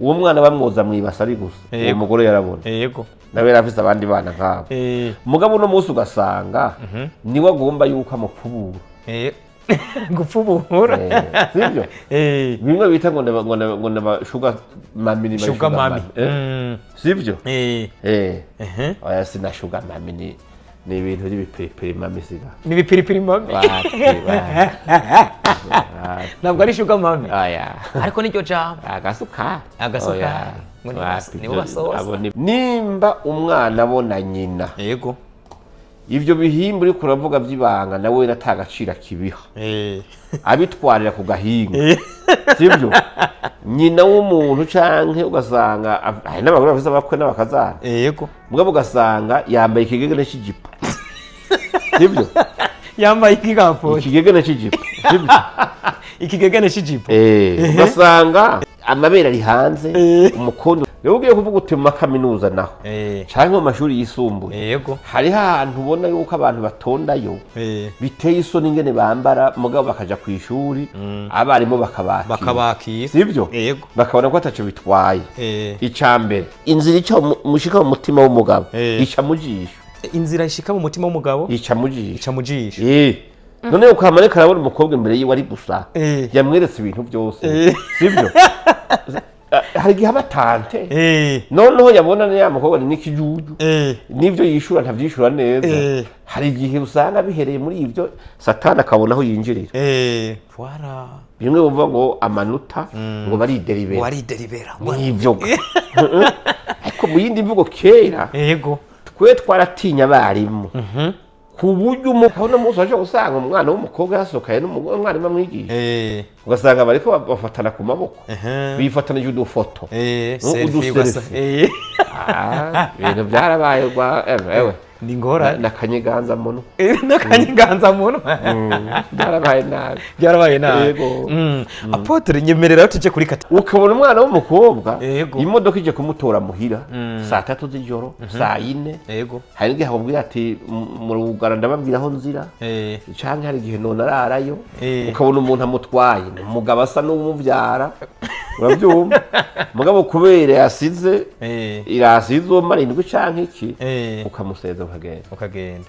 Uwo mwana bamwoza mwibasa ari gusa uwo mugore yarabona, nawe yari afise abandi bana nk'abo. Mugabo uno munsi ugasanga niwe agomba yuko amupfubura. Gupfubura. Sibyo? Bimwe bita ngo ndaba sugar mummy, ni sugar mummy. Sibyo? Oya, sina sugar mummy, ni ibintu by'ibipiripiri mummy siga. Ni ibipiripiri mummy. Wapi, wapi. Ntabwo ari sugar mummy. Oya. Ariko niryo jambo. Agasukari. Agasukari. Oya. Ngo Wapi, nibo basosa. Nimba umwana abona nyina, ivyo bihimba uriko uravuga vy'ibanga, nawe ata gaciro akibiha, abitwarira ku gahinga. Sibyo? Nyina w'umuntu canke ugasanga hari n'abagore bafise abakwe n'abakazana, mugabo ugasanga yambaye ikigegene c'ijipo, sibyo? Yambaye ikigapo? Ikigegene c'ijipo, sibyo? Ikigegene c'ijipo. Ugasanga amabere ari hanze. Umukondo rero ugiye kuvuga uti mu makaminuza naho canke mu mashuri yisumbuye, hariho ahantu ubona yuko abantu batondayo biteye isoni ingene bambara, mugabo bakaja ku ishuri, abarimu bakabakira. Bakabakira. Sibyo? Yego. Bakabona ko ataco bitwaye. Ica mbere, inzira ica mushika mu mutima w'umugabo ica mu jisho. Inzira ishika mu mutima w'umugabo Ica mu jisho. ica mu jisho. None ukamareka arabona umukobwa imbere yiwe ari gusa, yamweretse ibintu byose. Sibyo? Hari igihe aba tenté, noneho yabona ya mukobwa ni n'ikijuju, n'ibyo yishura ntavyishura neza. Hari igihe usanga bihereye muri ibyo, Satani akabona aho yinjirira. Voilà. Bimwe bumva ngo amanota, ngo barideribera. Warideribera. N'ibyo, ariko mu yindi mvugo, kera twe twaratinya abarimu ku buryo uno munsi washobora gusanga umwana w'umukobwa yasohokaye n'umwarimu amwigisha, ugasanga bariko bafatana ku maboko, bifatanije udufoto. Selfie. Uduselfie. Ah, ibintu byarabaye rwa ewe. Ni ingorane. N'akanyeganza muno. N'akanyiganza munwa. Byarabaye nabi. Byarabaye nabi. Yego. Apôtre, nyemerera tujye kuri kata. Ukabona umwana w'umukobwa, imodoka ije kumutora muhira saa 3 z'ijoro, saa 4. Hari n'igihe akubwira ati: "Mu rugara ndababwira aho nzira," canke hari igihe none ararayo. Ukabona umuntu amutwaye ni umugabo asa n'umuvyara, urabyumva, mugabo kubera yasize irasi izoma arindwi canke iki, ukamuseza ukagenda. Ukagenda.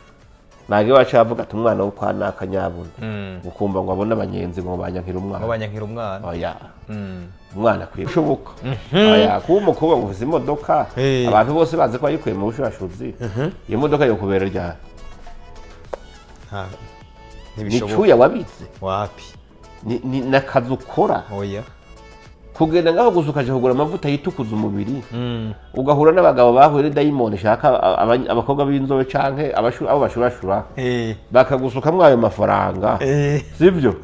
Nage wacu yavuga ati umwana wo kwa nakanyabuna, ukumva ngo abone abanyenzi ngo banyankira ngo umwana. Banyankira umwana. Oya, umwana akwiye gushoboka. Oya, kuba umukobwa ngo ufise imodoka, abantu bose bazi ko wayikuye mu bushurashuzi, iyo modoka yokubera ryari? Ni Ntibishoboka. Cuya wabitse? Wapi. Ni n'akazi ukora? Oya. Kugenda ngaho gusa ukaja kugura amavuta yitukuza umubiri, ugahura n'abagabo bahuye n'idayimoni ishaka abakobwa b'inzobe canke abo bashurashura, bakagusukamwo ayo mafaranga. Sibyo?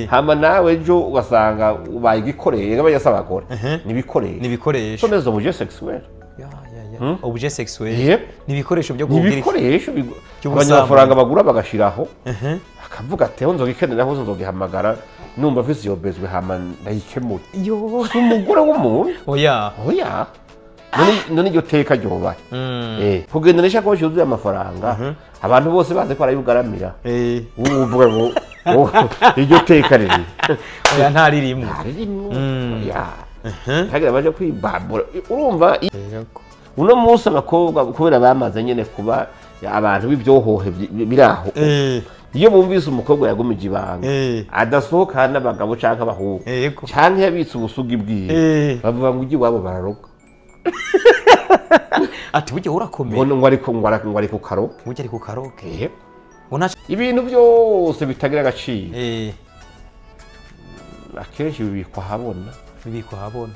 Hama nawe ejo ugasanga ubaye igikoreye nk'abanyasa abagore, ni ibikoresho. Ni ibikoresho. So les objets sexuels. Ya. Objet sexuel. Yep. Ni ibikoresho byo Ni kugira ibikoresho by'ubusambanyi. Abanyamafaranga bagura bagashiraho, akavuga ati aho nzogikenera hose nzogihamagara, numva mfise iyo bezwe, hama ndayikemura. Yo. Si umugore w'umuntu. Oya. Oya, none iryo teka ryobaye kugenda n'ishakoshi yuzuye amafaranga, abantu bose bazi ko arayugaramira, ubu uvuga ngo oh, iryo teka riri? Oya, ntaririmwo. Ririmo. Oya, ntagira baje kwibambura, urumva. Uno munsi abakobwa, kubera bamaze nyene kuba abantu b'ibyohohe biri aho, iyo bumvise umukobwa yagumije ibanga, adasohoka n'abagabo canke abahungu, canke yabitse ubusugi bwiwe, bavuga ngo ujye iwabo bararoga. Ati burya urakomeye. Ngo ari ku karoge. Burya ari ku karoke. Ngo nta Ibintu byose bitagira agaciro akenshi bibikwa ahabona. Bibikwa ahabona.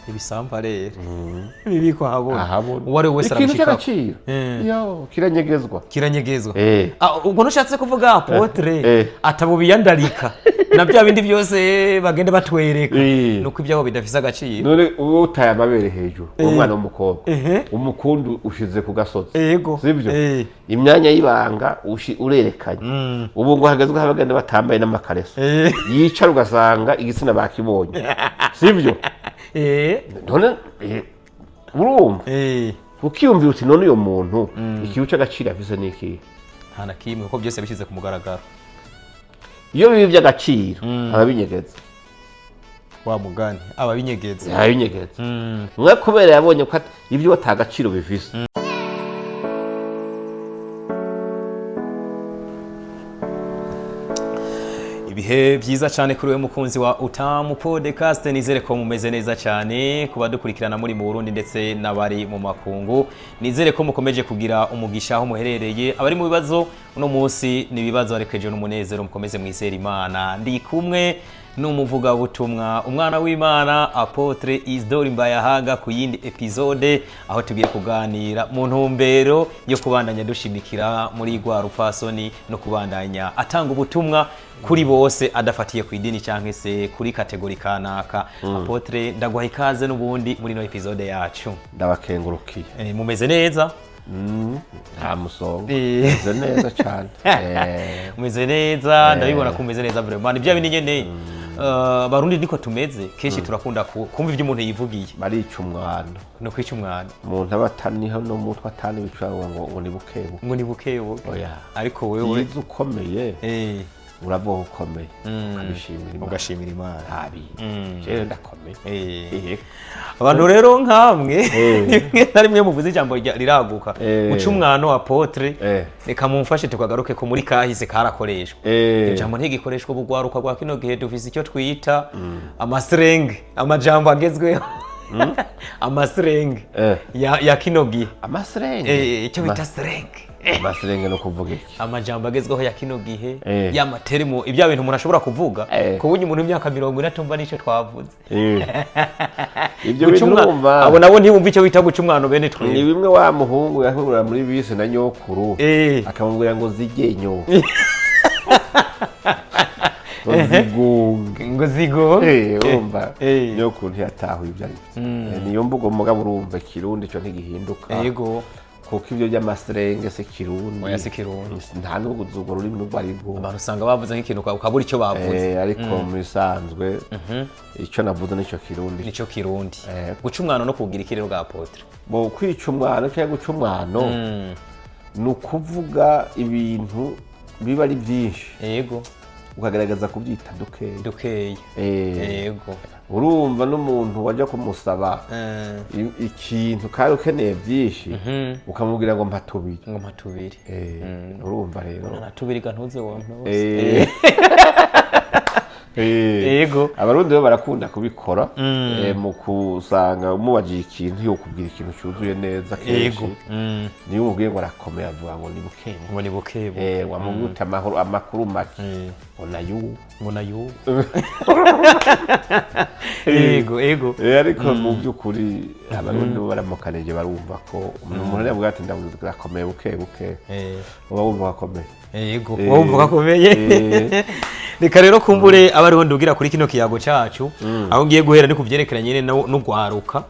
Ibisamva rero bibikwa ahabona. Ahabona. Uwo ari we wese Ikintu aramushikako. cy'agaciro yo kiranyegezwa. Kiranyegezwa. Ah, ubwo ntushatse kuvuga, apôtre, atabo biyandarika na bya bindi byose bagenda batwereka, nuko ibyabo bidafise agaciro. None uwo utaye amabere hejuru, uwo mwana w'umukobwa, umukundu ushize ku gasozi, sibyo? Imyanya y'ibanga urerekanye. Ubu ngo hagezweho abagenda batambaye n'amakareso, yicara ugasanga igitsina bakibonye, sibyo? None urumva, ukiyumvira uti none uyo muntu ikintu cy'agaciro afise ni ikihe? Nta na kimwe, kuko byose yabishyize ku mugaragaro. Iyo biba iby'agaciro ababinyegeza. Wa mugani aba binyegeza. Yabinyegeza mwe kubera yabonye ko ibyo ata gaciro bifise. Ibihe byiza cyane kuri we mukunzi wa Utamu Podcast, nizere ko mumeze neza cyane kuba dukurikirana muri mu Burundi ndetse n'abari mu makungu. Nizere ko mukomeje kugira umugisha aho muherereye. Abari mu bibazo uno munsi ni ibibazo arekeje n'umunezero, mukomeze mwizere Imana. Ndi kumwe n'umuvugabutumwa, umwana w'Imana, Apotre Isidore Mbayahaga, ku yindi episode aho tugiye kuganira mu ntumbero yo kubandanya dushimikira muri rwa rupfasoni no kubandanya atanga ubutumwa kuri bose adafatiye ku idini cyangwa se kuri kategori kanaka. Apotre, ndaguha ikaze n'ubundi muri ino episode yacu. Ndabakengurukiye. Mumeze neza? Nta musongo. Meze neza cyane. Umeze neza, ndabibona ko umeze neza vraiment. Ni bya bindi nyene, Barundi niko tumeze kenshi, turakunda kumva ibyo umuntu yivugiye. Barica umwana. No kwica umwana. Umuntu aba ataniho no mutwe atani bicara ngo ni bukebuke. Ngo ni bukebuke. Oya. Ariko wewe byiza ukomeye, uravuga ukomeye, ukabishimira Imana. Ugashimira Imana. Ntabi jewe ndakomeye. Abantu rero nkamwe rimwe na rimwe muvuze ijambo riraguka. Guca umwano, Apotre, reka mumfashe tukagaruke ko muri kahise karakoreshwa. Ijambo ntigikoreshwa ubugwaruka rwa kino gihe, dufise icyo twita amasirenge, amajambo agezweho, amasirenge ya kino gihe. Amasirenge? Icyo bita sirenge. Amasirenge no kuvuga iki? Amajambo agezweho ya kino gihe, y'amaterimo, ibya bintu umuntu ashobora kuvuga ku buryo umuntu w'imyaka 40 atumva n'icyo twavuze. Ibyo bintu urumva abo nabo ntibumva icyo bita guca umwano bene ni twebwe. bimwe wa muhungu yahurira muri bisi na nyokuru, akamubwira ngo zijye nyo, ngo zigunge. Ngo zigo. Urumva nyokuru ntiyatahuye ibyo ari byo. Niyo mvugo, mugabo urumva ikirundi cyo ntigihinduka. Kuko ibyo by'amasirenge si kirundi. Oya, si kirundi. Nta n'ubwo urwo rurimi urwo ari rwo. Abantu usanga bavuze nk'ikintu ukabura icyo bavuze. Ariko mu bisanzwe icyo navuze nicyo kirundi. Nicyo kirundi. Guca umwano no kugira ikirero bwa Apotre? Bo kwica umwano cyangwa guca umwano ni ukuvuga ibintu biba ari byinshi, ukagaragaza kubyita dukeya. Dukeya. Urumva n'umuntu wajya kumusaba ikintu kandi ukeneye byinshi, ukamubwira ngo mpa tubiri. Ngo mpa tubiri. Urumva rero. Na tubiri ga ntuze wontuze. Abarundi bo barakunda kubikora, mu kusanga umubajije ikintu yokubwira ikintu cyuzuye neza kenshi. Niyo umubwiye ngo arakomeye, avuga ngo ni buke. Ngo ni buke buke. Wamubwiye uti amahoro, amakuru make, ngo nayo. Ngo nayo. Yego. Ariko mu by'ukuri abarundi bo baramukanije, barumva ko umuntu yavuga ati ndavuze arakomeye buke buke, uba wumva ko akomeye. Uba wumva ko akomeye. Reka rero kumbure aba ariho ndugira kuri kino kiyago cacu. Aho ngiye guhera ni kuvyerekeranye nyene n'ugwaruka,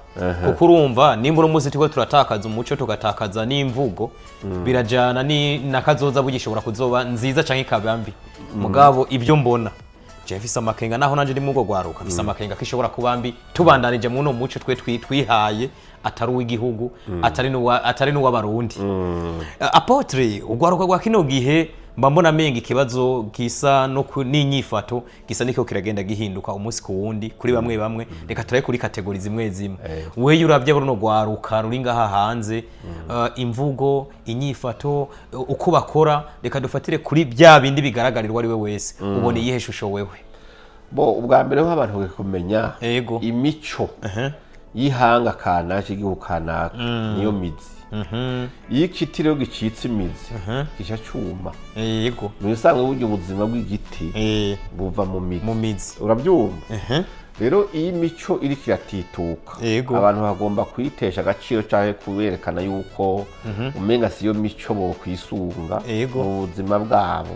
kuko urumva nimba uno munsi turiko turatakaza umuco, tugatakaza n'imvugo, birajana ni na kazoza bugishobora kuzoba nziza canke ikaba mbi. Mugabo ibyo mbona je mfise amakenga, naho nanje ndi muri urwo rwaruka, mfise amakenga ko ishobora kuba mbi tubandanije mu uno muco twe twihaye atari uw'igihugu, atari n'uw'abarundi. Apotre, urwaruka rwa kino gihe mba mbona menga ikibazo gisa no n'inyifato gisa niko kiragenda gihinduka umunsi ku wundi kuri bamwe bamwe. Reka turabe kuri kategori zimwe zimwe. Wewe uravye runo rwaruka ruri ngaha hanze, imvugo, inyifato, uko bakora, reka dufatire kuri bya bindi bigaragarirwa ari we wese, ubona iyihe shusho wewe? Bo ubwa mbere ho abantu bakwiye kumenya imico y'ihanga kanaka, igihugu kanaka, niyo mizi. Iyo igiti rero gicitse imizi gica cuma. Mu bisanzwe burya ubuzima bw'igiti buva mu mizi. Mu mizi. Urabyumva rero, iyo imico iriko iratituka, abantu bagomba kuyitesha agaciro cyangwa kuberekana yuko umenga siyo mico bokwisunga mu buzima bwabo,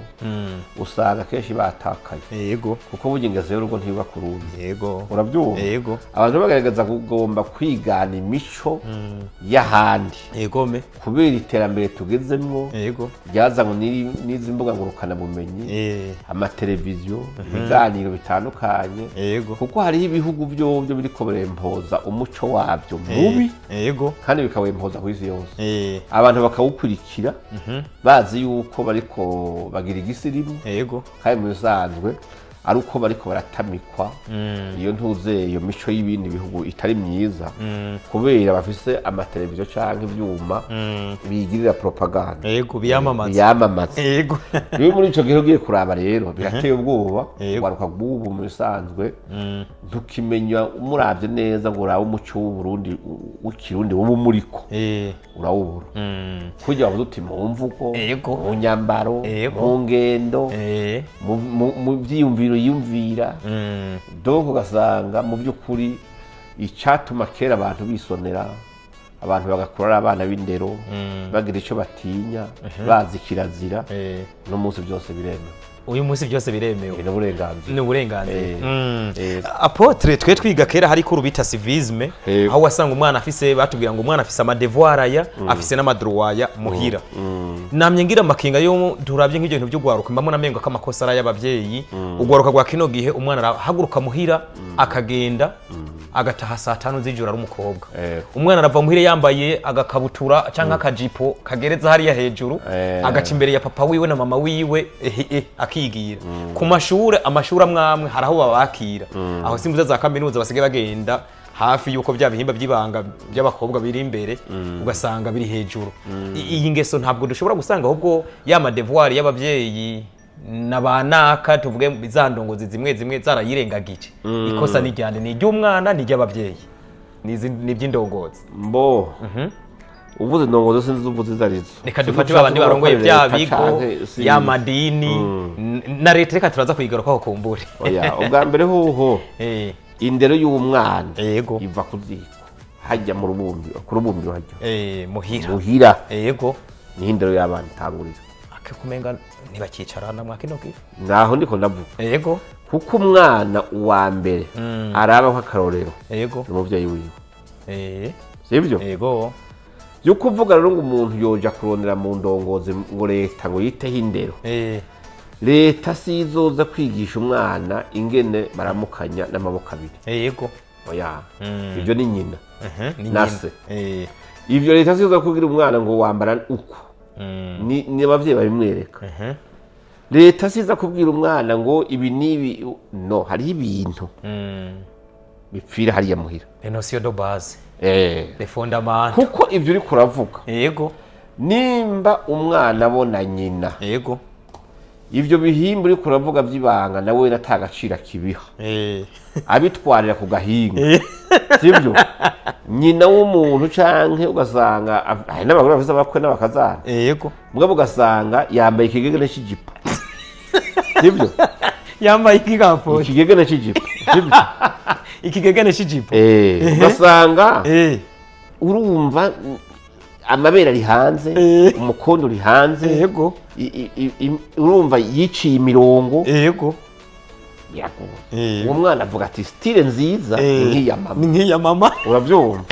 usanga kenshi batakaye. Kuko burya ingeso y'urugo ntiba ku rundi. Urabyumva? Abantu bagaragaza kugomba kwigana imico y'ahandi kubera iterambere tugezemwo ryazanywe n'izi mbuga ngurukanabumenyi, amateleviziyo, ibiganiro bitandukanye, kuko hariho ibihugu byovyo biriko birempoza umuco wabyo mubi, kandi bikawempoza ku isi yose, abantu bakawukurikira bazi yuko bariko bagira igisirimu, kandi mu bisanzwe Ari uko bariko baratamikwa iyo ntuze, iyo mico y'ibindi bihugu itari myiza, kubera bafise amateleviziyo canke ivyuma bigirira propaganda. Yego, biyamamaza. Biyamamaza. Rero muri ico gihe ugiye kuraba rero birateye ubwoba. Ugwaruka rw'ubu mu bisanzwe ntukimenya, umuravye neza ngo urabe umuco w'Uburundi, w'ikirundi woba umuriko, urawubura. Kurya wavuze uti mu mvugo, mu nyambaro, mu ngendo, mu vyiyumviro yiyumvira, donc ugasanga mu by'ukuri icyatuma kera abantu bisonera, abantu bagakura ari abana b'indero, bagira icyo batinya, bazi kirazira, no munsi byose biremewe. Uyu munsi byose biremewe. Ni uburenganzira. Ni uburenganzira. Apôtre, twe twiga kera hariko urubita civisme, aho wasanga umwana afise, batubwira ngo umwana afise amadevoir aya, afise n'amadroit aya muhira. Namye ngira amakinga yo turabye nk'ibyo bintu by'ugwaruka, mbamo namengo ko amakosa ari ay'abavyeyi. Ugwaruka rwa kino gihe, umwana arahaguruka muhira akagenda, agataha saa 5 z'ijoro ari umukobwa. Umwana arava muhira yambaye agakabutura cyangwa akajipo kagereza hariya hejuru, agaca imbere ya papa wiwe na mama wiwe, akigira ku mashure. Amashuri amwe amwe hari aho babakira, aho simvuze za kaminuza, basigaye bagenda hafi yuko bya bihimba by'ibanga by'abakobwa biri imbere, ugasanga biri hejuru. Iyi ngeso ntabwo dushobora gusanga ahubwo ya madevoir y'abavyeyi na ba naka, tuvuge za ndongozi zimwe zimwe zarayirengagije? Ikosa ni ryande? Ni iry'umwana, ni iry'abavyeyi, ni iby'indongozi? Mbo uvuze indongozi, sinzi uvuze izo arizo. Reka Sinzi dufate ushatse babandi kuvuga ko barongoye ari bya leta bigo, canke sinzi. y'amadini na leta, reka turaza kuyigarukaho kumbure. Oya, ubwa mbere hoho indero y'umwana iva ku ziko, hajya mu rubumbiro, ku rubumbiro hajya Muhira. Muhira. Niho indero y'abana itangurira. Ake kumenga ntibakicarana mwa kino gihe. Naho ndiko ndavuga, kuko umwana uwa mbere araba nk'akarorero ni umuvyeyi wiwe, sibyo? Yego. Yo kuvuga rero ngo umuntu yoja kurondera mu ndongozi, ngo leta ngo yiteho indero, leta si izoza kwigisha umwana ingene baramukanya n'amaboko abiri. Oya, ibyo ni nyina Ni na nyina. se. Ibyo leta si izoza kubwira umwana ngo wambara uko, ni abavyeyi babimwereka. Leta si iza kubwira umwana ngo ibi n'ibi, no hariho ibintu bipfira hariya muhira. Les notions de base, les fondamentaux. Kuko ibyo uri kuravuga, nimba umwana abona nyina ivyo bihimba uri kuravuga by'ibanga, nawe ata gaciro akibiha, abitwarira ku gahinga, sibyo? Nyina w'umuntu canke ugasanga hari n'abagore bafise abakwe n'abakazana, mugabo ugasanga yambaye ikigegene c'ijipo, sibyo? Yambaye ikigapo? Ikigegene c'ijipo, sibyo? Ikigegene c'ijipo. Ugasanga urumva amabere ari hanze, umukondo uri hanze, urumva yiciye imirongo. Biragoye. Uwo mwana avuga ati style nziza ni nk'iya mama. Ni nk'iya mama. Urabyumva,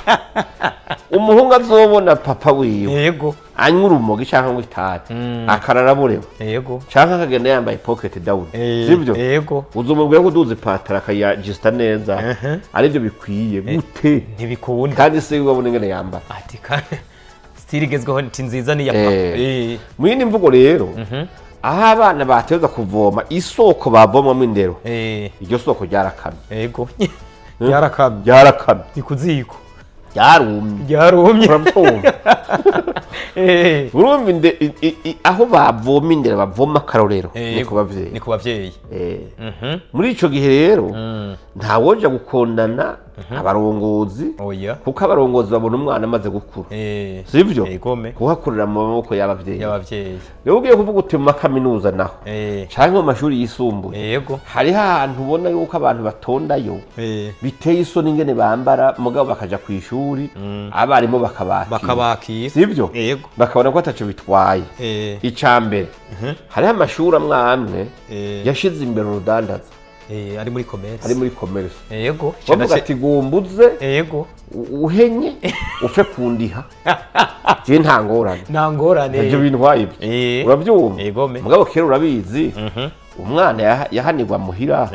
umuhungu azobona papa wiwe anywa urumogi cyangwa anywa itabi, akarara aborewe, cyangwa akagenda yambaye pocket down, sibyo? Yego. Uzumubwira ko uduza ipataro akayajisita neza aribyo bikwiye gute? Ntibikunda. Kandi se wabona ingene yambara. Ati kandi style igezweho nti nziza ni iya papa. Mu yindi mvugo rero, aho abana bateza kuvoma, isoko bavomamo indero, iryo soko ryarakamye. Yego, ryarakamye. Ryarakamye. Ni ku ziko. Ryarumye. Ryarumye. Urabyumva? Urumva aho bavoma indero, bavoma akarorero, ni ku bavyeyi. Ni ku bavyeyi. Muri ico gihe rero ntawoja gukondana abarongozi, Oya. kuko abarongozi babona umwana amaze gukura, sivyo? Egome. Kuko akurira mu maboko y'abavyeyi. Y'abavyeyi. Rero ugiye kuvuga uti mu makaminuza naho canke mu mashuri yisumbuye, hariho ahantu ubona yuko abantu batondayo biteye isoni ingene bambara, mugabo bakaja ku ishuri, abarimu bakabakira. Bakabakira. Sivyo? Yego. Bakabona ko ataco bitwaye. Ica mbere, hariho amashuri amwe amwe yashize imbere urudandaza. Ari muri commerce. Ari muri commerce. Bavuga ati gumbuze, uhenye upfe kundiha, je nta ngorane. Nta ngorane. Ibyo bintwaye ibyo. Urabyumva? Egome. Mugabo kera urabizi, umwana yahanirwa muhira,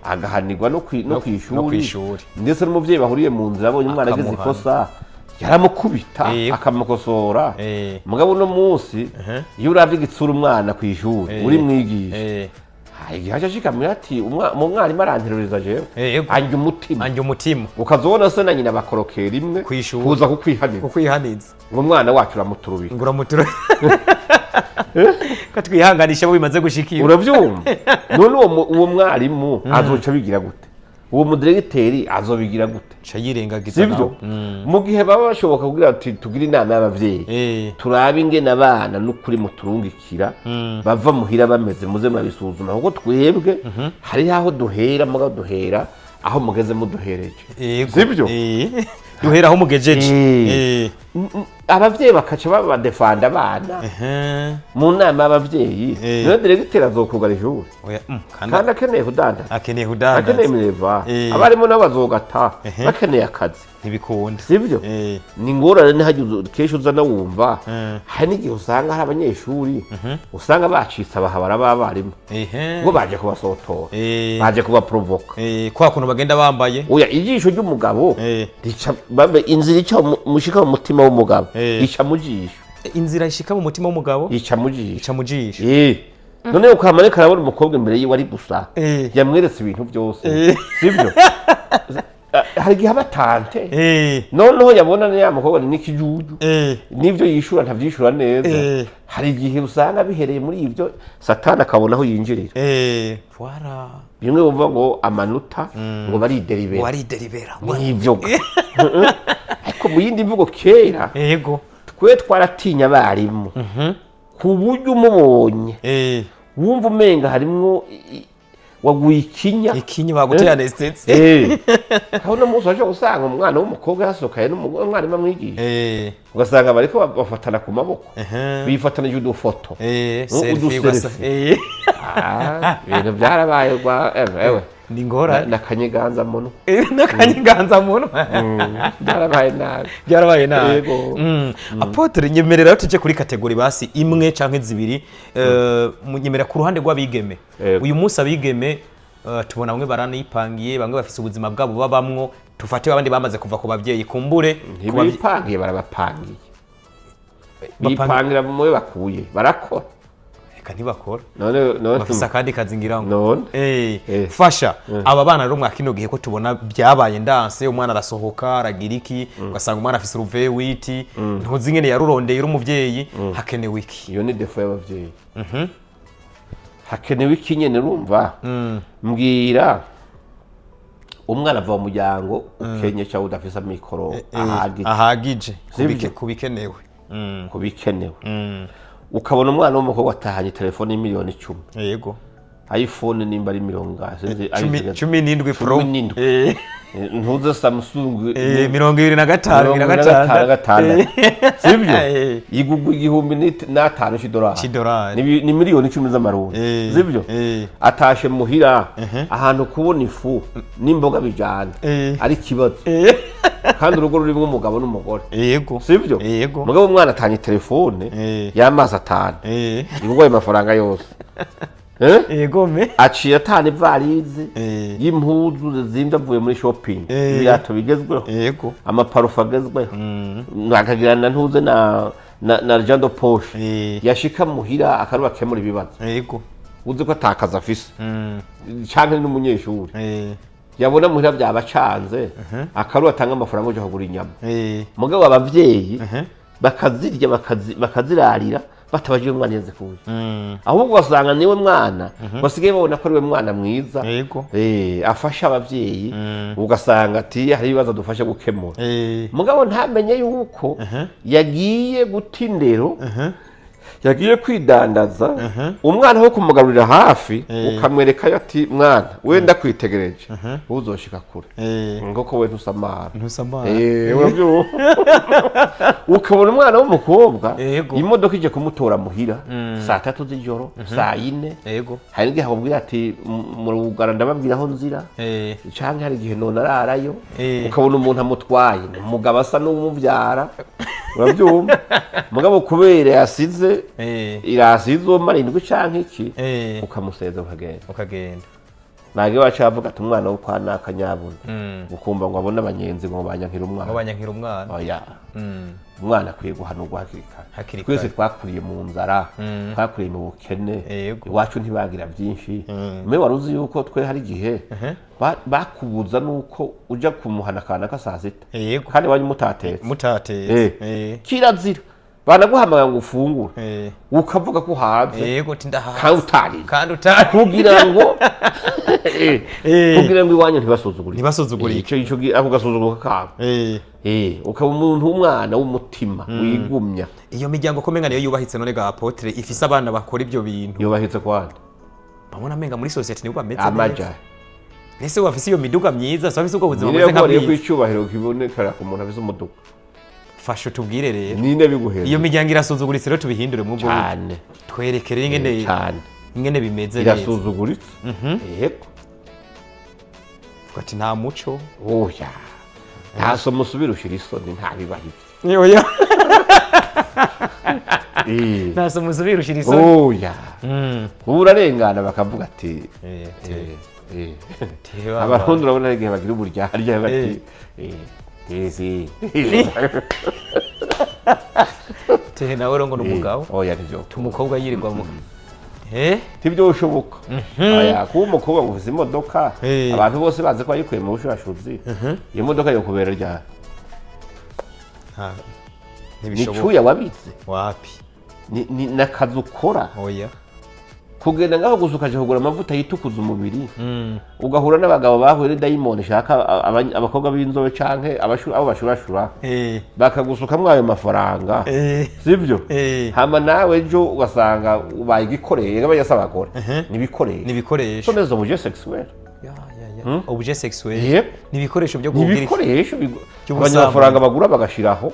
agahanirwa no No kw'ishuri, kw'ishuri. ndetse n'umuvyeyi bahuriye mu nzira abonye umwana agize Akamuhana. ikosa yaramukubita, akamukosora. Mugabo uno munsi iyo uravye igitsura umwana kw'ishuri, uri mwigisha, Igihe aca ashika muhira ati mu mwarimu aranteruriza jewe, Yego. anjya umutima. Anjye umutima. Ukazobona se na nyina bakorokera rimwe Kw'ishuri. kuza kukwihanira, kukwihaniza, ngo umwana wacu uramuturubika. Ngo uramutura ko twihanganisha abo bimaze gushikira. Urabyumva? None uwo mwarimu azoca bigira gute? Uwo mudiregiteri azobigira gute? Ca yirengagiza. Sibyo? Nawe. Mu gihe baba bashoboka kugira ati tugire inama y'abavyeyi, turabe ingene abana n'ukuri muturungikira bava muhira bameze, muze murabisuzuma, kuko twebwe hari aho duhera, mugabo duhera aho mugeze muduhereje. Sibyo? Duhera aho mugejeje. Abavyeyi bakaca babadefanda abana mu nama y'abavyeyi. Niyo diregiteri azokugara ishuri? Oya, kandi kandi akeneye kudandaza. Akeneye kudandaza. Akeneye minerval. Abarimu nabo bazogata bakeneye akazi. Ntibikunda. Sibyo? Ni ingorane, ntihagire kenshi uza wumva. Hari n'igihe usanga hari abanyeshuri usanga bacitse abahabara b'abarimu, ngo baje kubasotora, baje kubaprovoka. Kwa kuntu bagenda bambaye. Oya, ijisho ry'umugabo rica bambe inzira ica mushika mu mutima w'umugabo, ica mu jisho. Inzira ishika mu mutima w'umugabo ica mu jisho. Ica mu jisho. None ukamareka arabona umukobwa imbere yiwe ari gusa, yamweretse ibintu byose. Sibyo? Hari igihe aba tenté, noneho yabona ya mukobwa ni n'ikijuju, n'ibyo yishura ntabyishura neza. Hari igihe usanga bihereye muri ibyo, Satani akabona aho yinjirira. Voilà. Bimwe bumva ngo amanota, ngo barideribera. Warideribera. N'ibyo, ariko mu yindi mvugo, kera twe twaratinya abarimu ku buryo umubonye wumva umenga harimwo waguye ikinya. Ikinya, baguteye anesthésie. Aho uno munsi washobora gusanga umwana w'umukobwa yasohokaye n'umwarimu amwigisha, ugasanga bariko bafatana ku maboko, bifatanije udufoto, Selfie. uduselfie. Ugasa. Ah, ibintu byarabaye rwa ewe. Ni ingorane. Nakanyeganza muno. N'akanyiganza munwa. Byarabaye nabi. Byarabaye nabi. Yego. Apôtre, nyemerera tuje kuri catégorie basi imwe canke zibiri. Munyemerera ku ruhande rw'abigeme. Yego. Uyu munsi abigeme, tubona bamwe baranipangiye, bamwe bafise ubuzima bwabo babamwo, tufate abandi bamaze kuva ku bavyeyi, kumbure ku Ntibipangiye, barabapangiye. Bipangira mu mwe bakuye, barakora. Reka, ntibakora. None Bafise akandi kazi ngira ngo. None Fasha aba bana rero mwa kino gihe ko tubona byabaye ndanse, umwana arasohoka aragira iki, ugasanga umwana afise uruve witi, ntuzi ingene yarurondeye, uri umuvyeyi, hakenewe iki? Iyo ni défaut y'abavyeyi. Hakenewe iki nyene? Urumva, mbwira, umwana ava mu muryango ukenye cyangwa udafise amikoro ahagije, ahagije. Sibyo? Kubikenewe. Ku bikenewe, ukabona umwana w'umukobwa atahanye telefone y'imiliyoni 10, iPhone nimba ari mirongo ingahe, sinzi. 17 Pro. 17. Ntuze Samsung. 25, 25 gatandatu. Gatandatu, sibyo? Igugwa 1005 c'idolari. C'idolari. Ni miliyoni 10 z'amarundi. Sibyo? Atashe muhira ahantu kubona ifu n'imboga bijana ari ikibazo, kandi urugo rurimo umugabo n'umugore. Sibyo? Yego. Mugabo umwana atanye telefone y'amazi 5, igugwa ayo mafaranga yose. Yego me. Aciye atana ivalise y'impuzu zizimvye avuye muri shopping, ibirato bigezweho, amaparufe agezweho, akagira na ntuze na argent de poche. Yashika muhira akaruba akemura ibibazo. Uzi ko atakazi afise canke n'umunyeshuri, yabona muhira byabacanze, akaruba atanga amafaranga yo kugura inyama. Mugabo abavyeyi bakazirya, bakazirarira batabajije umwana yazikuye. Ahubwo ugasanga niwe mwana basigaye babona ko ari we mwana mwiza, afasha abavyeyi, ugasanga ati hari ibibazo dufasha gukemura. Mugabo ntamenye yuko yagiye guta indero, yagiye kwidandaza. Umwana wo kumugarurira hafi, ukamwereka ati mwana wenda kwitegereje uzoshika kure, ngoko we ntusamara. Ntusamara. Urabyumva? Ukabona umwana w'umukobwa, imodoka ije kumutora muhira saa 3 z'ijoro, saa 4, hari n'igihe akubwira ati mu rugara ndababwira aho nzira, canke hari igihe none ararayo. Ukabona umuntu amutwaye ni umugabo asa n'umuvyara, urabyumva? Mugabo kubera yasize irasi izomara indwi canke iki, ukamuseza ukagenda. Ukagenda. Nage wacu bavuga ati umwana wo kwa naka nyabuna, ukumva ngo abone abanyenzi ngo banyankira umwana. Ngo banyankira umwana. Oya, umwana akwiye guhanurwa hakiri kare. Hakiri kare. Twese twakuriye mu nzara, twakuriye mu bukene. Iwacu ntibagira byinshi. Mbe wari uzi yuko twe hari igihe bakubuza nuko uja kumuhana akana ka saa 6, kandi iwanyu mutatetse? Mutatetse. Kirazira, banaguhamagara ngo ufungure, ukavuga ko uhaze. Yego, ti ndahaze. Kandi utariye. Kandi utari. Kugira ngo kugira ngo iwanyu ntibasuzugurike. Ntibasuzugurike. Ico ako gasuzuguro kabo. Ukaba umuntu w'umwana w'umutima wigumya. Iyo miryango ko menga niyo yubahitse none ga apôtre, ifise abana bakora ibyo bintu? Yubahitse kwande? Bamwe menga muri société nibo bameze neza. Amaja. Ese wafise iyo miduga myiza, so wafise ubwo buzima nyine bumeze nka ko ko bwiza? Icyubahiro kibonekera ku muntu afise umuduga? Fasha utubwire rero. Nine biguheza? Iyo miryango irasuzuguritse rero, tubihindure mu bwo buryo. Cyane. Twereke rero ingene Cyane. ingene bimeze neza. Irasuzuguritse, yego. Vuga ati nta muco. Oya, nta somo usubira ushira isoni, nta bibaho ibyo. Oya. Nta somo usubira ushira isoni. Oya, ubu urarengana bakavuga ati Abarundi urabona hari igihe bagira uburyarya, bati ezi. Tehe nawe rero ngo ni umugabo. Oya, ntivyo. Umukobwa yirirwa mu Ntibyoshoboka. Oya, kuba umukobwa ngo ufise imodoka, abantu bose bazi ko wayikuye mu bushurashuzi, iyo modoka yokubera ryari? Ni Ntibishoboka. Icuya wabitse? Wapi. Ni n'akazi ukora? Oya. Kugenda ngaho gusa ukaja kugura amavuta yitukuza umubiri, ugahura n'abagabo bahuye n'idayimoni ishaka abakobwa b'inzobe canke abo bashurashura, bakagusukamwo ayo mafaranga, sibyo? Hama nawe ejo ugasanga ubaye igikoreye. Aba si abagore, ni ibikoresho. Ni ibikoresho. So des objets sexuels. Ya, ya, ya. Objet sexuel. Yep. Ni ibikoresho byo Ni kugira ibikoresho by'ubusambanyi. Abanyamafaranga bagura bagashiraho,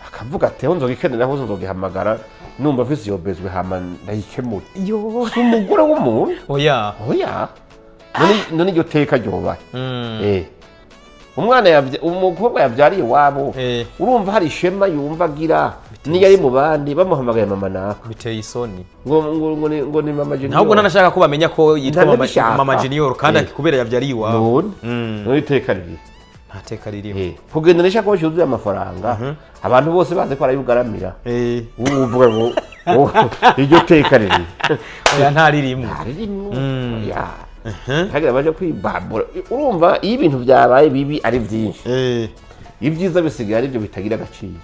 akavuga ati aho nzogikenera hose nzogihamagara numva mfise iyo bezwe, hama ndayikemura. Yo. Si umugore w'umuntu. Oya. Oya, none iryo teka ryobaye? Umwana umukobwa yavyariye iwabo, urumva hari ishema yumva agira niyo ari mu bandi bamuhamagaye mama naka? Biteye isoni. Ngo ni mama junior. Ntabwo nanashaka ko bamenya ko yitwa mama, Ntanabishaka. mama junior kandi kubera yavyariye iwabo. None iteka riri? Nta teka ririho. Kugenda n'ishakoshi yuzuye amafaranga, abantu bose bazi ko arayugaramira, ubu uvuga ngo oh, iryo teka riri? Oya, nta ririmo. Ntaririmo. Oya, ntagira baje kwibambura. Urumva iyo ibintu byabaye bibi ari byinshi, ibyiza bisigaye ari byo bitagira agaciro.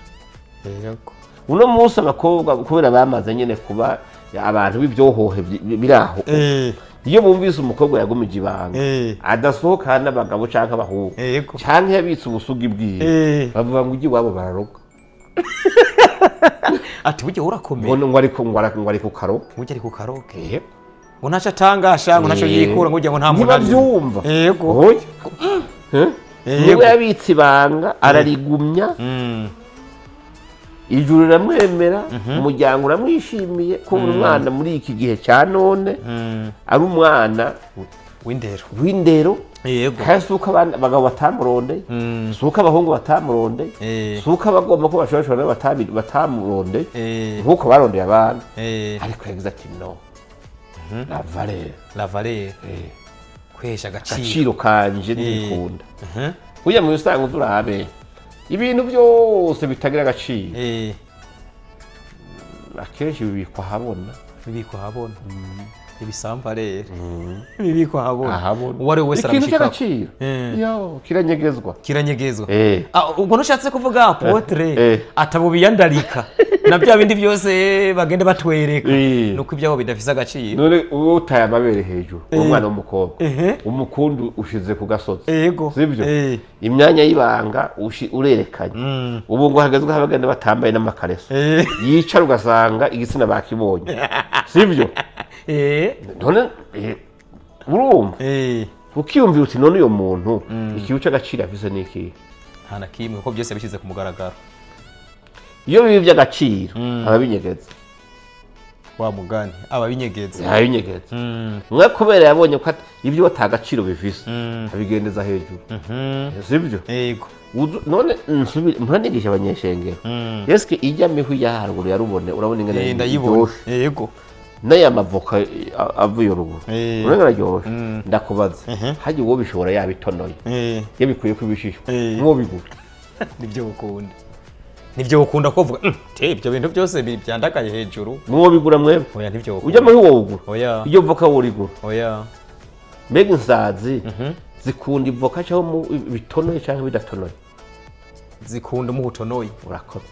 Yego. Uno munsi abakobwa kubera bamaze nyine kuba abantu b'ibyohohe biri aho, iyo bumvise umukobwa yagumije ibanga, adasohokana n'abagabo canke abahungu, canke yabitse ubusugi bwiwe, bavuga ngo ujye iwabo bararoga. Ati burya urakomeye. Ngo ariko ngo ari ku karoge. Burya ari ku karoge. Yego. Ngo ntaco atangasha, ngo ntaco yikura, ngo urya ngo nta muntu ari. Ntibavyumva. Yego. Oya. Eh? Niwe yabitse ibanga ararigumya, ijuru riramwemera, umuryango uramwishimiye ko umwana muri iki gihe cya none ari umwana w'indero. W'indero. Yego. Kandi si uko abagabo batamurondeye, si uko abahungu batamurondeye, si uko abagomba ko bashobora nabo batamurondeye nk'uko barondeye abana, ariko yagize ati no la valeur. La valeur. Kwihesha agaciro. Agaciro kanje ntibikunda. Burya mu bisanzwe uza urabe ibintu byose bitagira agaciro, akenshi bibikwa ahabona. Bibikwa ahabona. Ibisamva rero bibikwa ahabona. Ahabona. Uwo ari we wese Ikintu aramushikako. cy'agaciro yo kiranyegezwa. Kiranyegezwa. Eh. Ah, ubwo ntushatse kuvuga apôtre atabo biyandarika na bya bindi byose bagenda batwereka, nuko ibyabo bidafise agaciro? None uwo utaye amabere hejuru, uwo mwana w'umukobwa, umukundu ushize ku gasozi, sibyo? Imyanya y'ibanga urerekanye. Ubu ngo hagezweho abagenda batambaye n'amakareso, yicara ugasanga igitsina bakibonye, sibyo? None urumva, ukiyumvira uti none uyo muntu ikintu cy'agaciro afise ni ikihe? Nta na kimwe, kuko byose yabishyize ku mugaragaro. Iyo biba iby'agaciro ababinyegeza. Wa mugani, ababinyegeza. Ababinyegeza. Mwe kubera yabonye ko ibyo atagaciro bifise, abigendeza hejuru, sibyo? Yego. None nsubire mpuranigisha abanyeshengero, eske ijya mihwi ya haruguru ya Rubone, urabona ingene Ndayibona. iryoshe? Yego. N'aya mavoka avuye ruguru urenga araryoshe. Ndakubaza, hajya uwo bishobora yabitonoye, yabikuye ku ibishishwa, mwobigura? Nibyo ukunda, nibyo ukunda kuvuga. Te ibyo bintu byose byandagaye hejuru. Mwobigura mwebwe? Oya, nibyo Ujya ukunda. muri wowugura? Oya. Iyo voka worigura? Oya. Mbega insazi zikunda ivoka cyangwa bitonoye cyangwa bidatonoye? Zikunda umuhutonoye. Urakoze.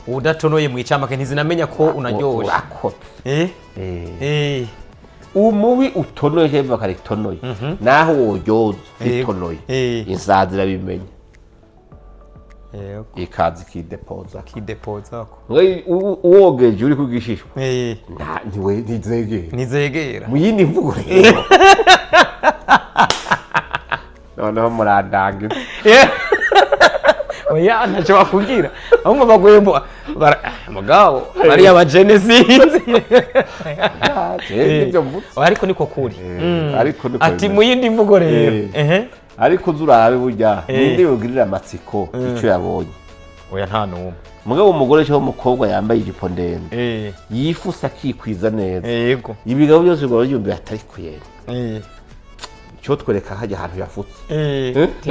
Udatonoye mu icamake ntizinamenya ko unaryoshe. Urakoze. Umubi utonoye cyangwa ivoka ritonoye, naho woryoza ritonoye, insazi irabimenya, ikaza ikidepoza. Kidepozako. Uwogeje uri kugishishwa, ntiwe ntizegera. Ntizegera. Mu yindi mvugo rero, noneho murandangiza. Oya, ntacyo bakubwira, ahubwo baguye mu mugabo bariya bajene sinzi. Nibyo mvuze. Oya, ariko niko kuri. Ariko niko Ati bimeze. mu yindi mvugo rero. Ariko uzi urabe, burya ninde yogirira amatsiko icyo yabonye? Oya, nta n'umwe. Mugabo umugore cyangwa umukobwa yambaye ijipo ndende, yifuse akikwiza neza, ibigabo byose bigomba byumvira atari kuyera, cyo twereka hajya ahantu yafutse.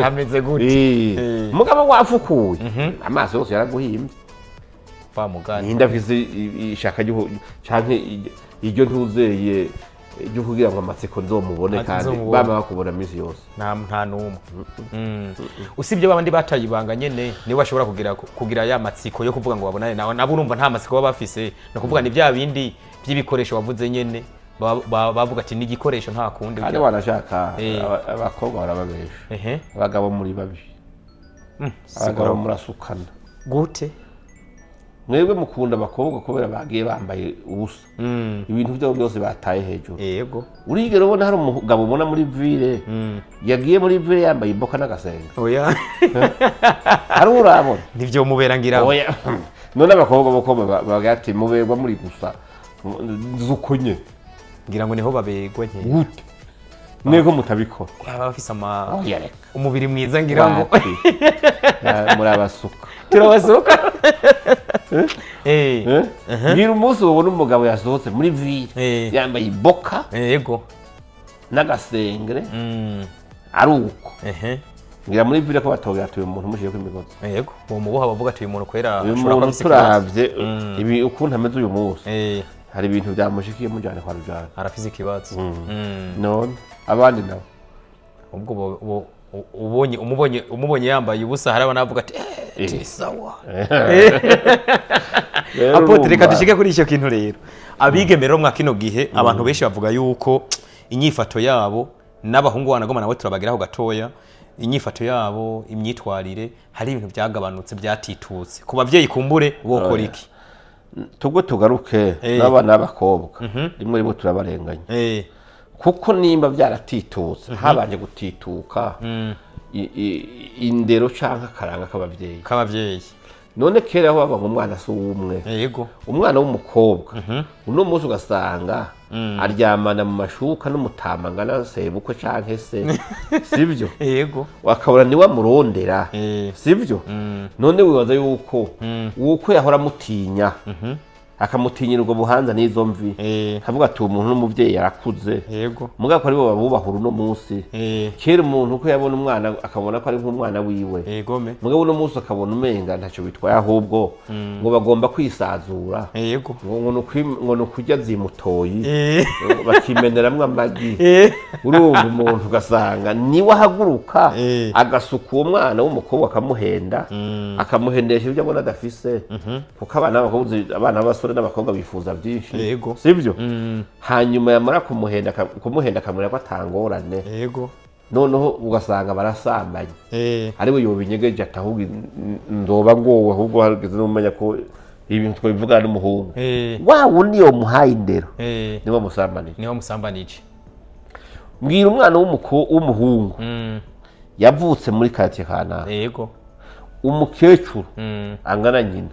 Hameze gute? Mugabo wafukuye, amaso yose yaraguhimbye. Wa mugani. Ninde afise ishaka canke iryo ntuzeye ryo kugira ngo amatsiko nzomubone? Ati Kandi nzomubone. bama bakubona minsi yose. Nta n'umwe. Usibye babandi bataye ibanga nyene, nibo bashobora kugira ya matsiko yo kuvuga ngo babonane nawe. Nabo urumva nta matsiko baba bafise, ni ukuvuga ni bya bindi by'ibikoresho wavuze nyene, bavuga ati ni igikoresho, nta kundi. Kandi wanashaka abakobwa barababesha. Abagabo muri babi, abagabo murasukana. Gute? Mwebwe mukunda abakobwa kubera bagiye bambaye ubusa, ibintu byabo byose bataye hejuru. Urigera ubona hari umugabo ubona muri ville yagiye muri ville yambaye imboka n'agasenga? Oya. Hari urabona? Nivyo mubera ngira. Oya. None abakobwa boko bagira ati muberwa muri gusa zukunye. Ngira ngo niho babegwa nke. Gute mwebwe mutabikora? Baba bafise ama Oya, reka. umubiri mwiza ngira ngo. Wapi. Murabasuka. Turabasuka. Eh? Mbwira umunsi ubona umugabo yasohotse muri ville yambaye iboka n'agasengere, ari uko. Ngira muri ville ko batogera ati uyu muntu mushyireko imigozi. Yego, uwo muboha bavuga ati uyu muntu kwera Uyu ashobora kuba muntu afise ikibazo. turavye ibi ukuntu ameze uyu munsi, hari ibintu byamushikiye, mujyane kwa rujana. Arafise ikibazo. None abandi nabo? Ubwo ubonye umubonye yambaye ubusa, hari abanavuga ati sawa. Rero Apôtre, reka urumva- dushike kuri icyo kintu rero. Abigeme rero mwa kino gihe, abantu benshi bavuga yuko inyifato yabo, n'abahungu wanagoma nawe turabageraho gatoya, inyifato yabo, imyitwarire, hari ibintu byagabanutse, byatitutse ku babyeyi. Kumbure bokora iki? Tubwo tugaruke n'abana b'abakobwa, rimwe rimwe turabarenganya, kuko nimba byaratitutse, habanje gutituka indero canke akaranga k'abavyeyi. K'ababyeyi. None kera aho bava ngo umwana si uw'umwe, umwana w'umukobwa uno munsi ugasanga aryamana mu mashuka n'umutama angana sebukwe canke se, sibyo? Yego. Akabona niwe amurondera, sibyo? None wibaza yuko uko yahora amutinya, akamutinyira ubwo buhanza n'izo mvi, akavuga ati uwo muntu n'umuvyeyi yarakuze, mugabo ko aribo babubahura uno munsi. Kera umuntu uko yabona umwana akabona ko ari nk'umwana wiwe, mugabo uno munsi akabona umenga ntacyo bitwaye, ahubwo ngo bagomba kwisazura, ngo ni ukurya zimutoyi, bakimeneramwo amagi. Urumva umuntu ugasanga niwe ahaguruka agasuka uwo mwana w'umukobwa, akamuhenda, akamuhendesha ibyo abona adafise, kuko abana b'abakobwa, abana b'abasore n'abakobwa bifuza byinshi, sibyo? Hanyuma yamara kumuhenda, kumuhenda akamubwira ko atangorane, noneho ugasanga barasambanye, ariwe yobinyegeje ati ahubwo nzoba ngowe, ahubwo hageze n'umenya ko ibintu twabivugana n'umuhungu wa wundi yomuhaye indero, niwe musambanije. Niho musambanije. Mbwira umwana w'umuhungu yavutse muri karitsiye kanaka, umukecuru angana nyina,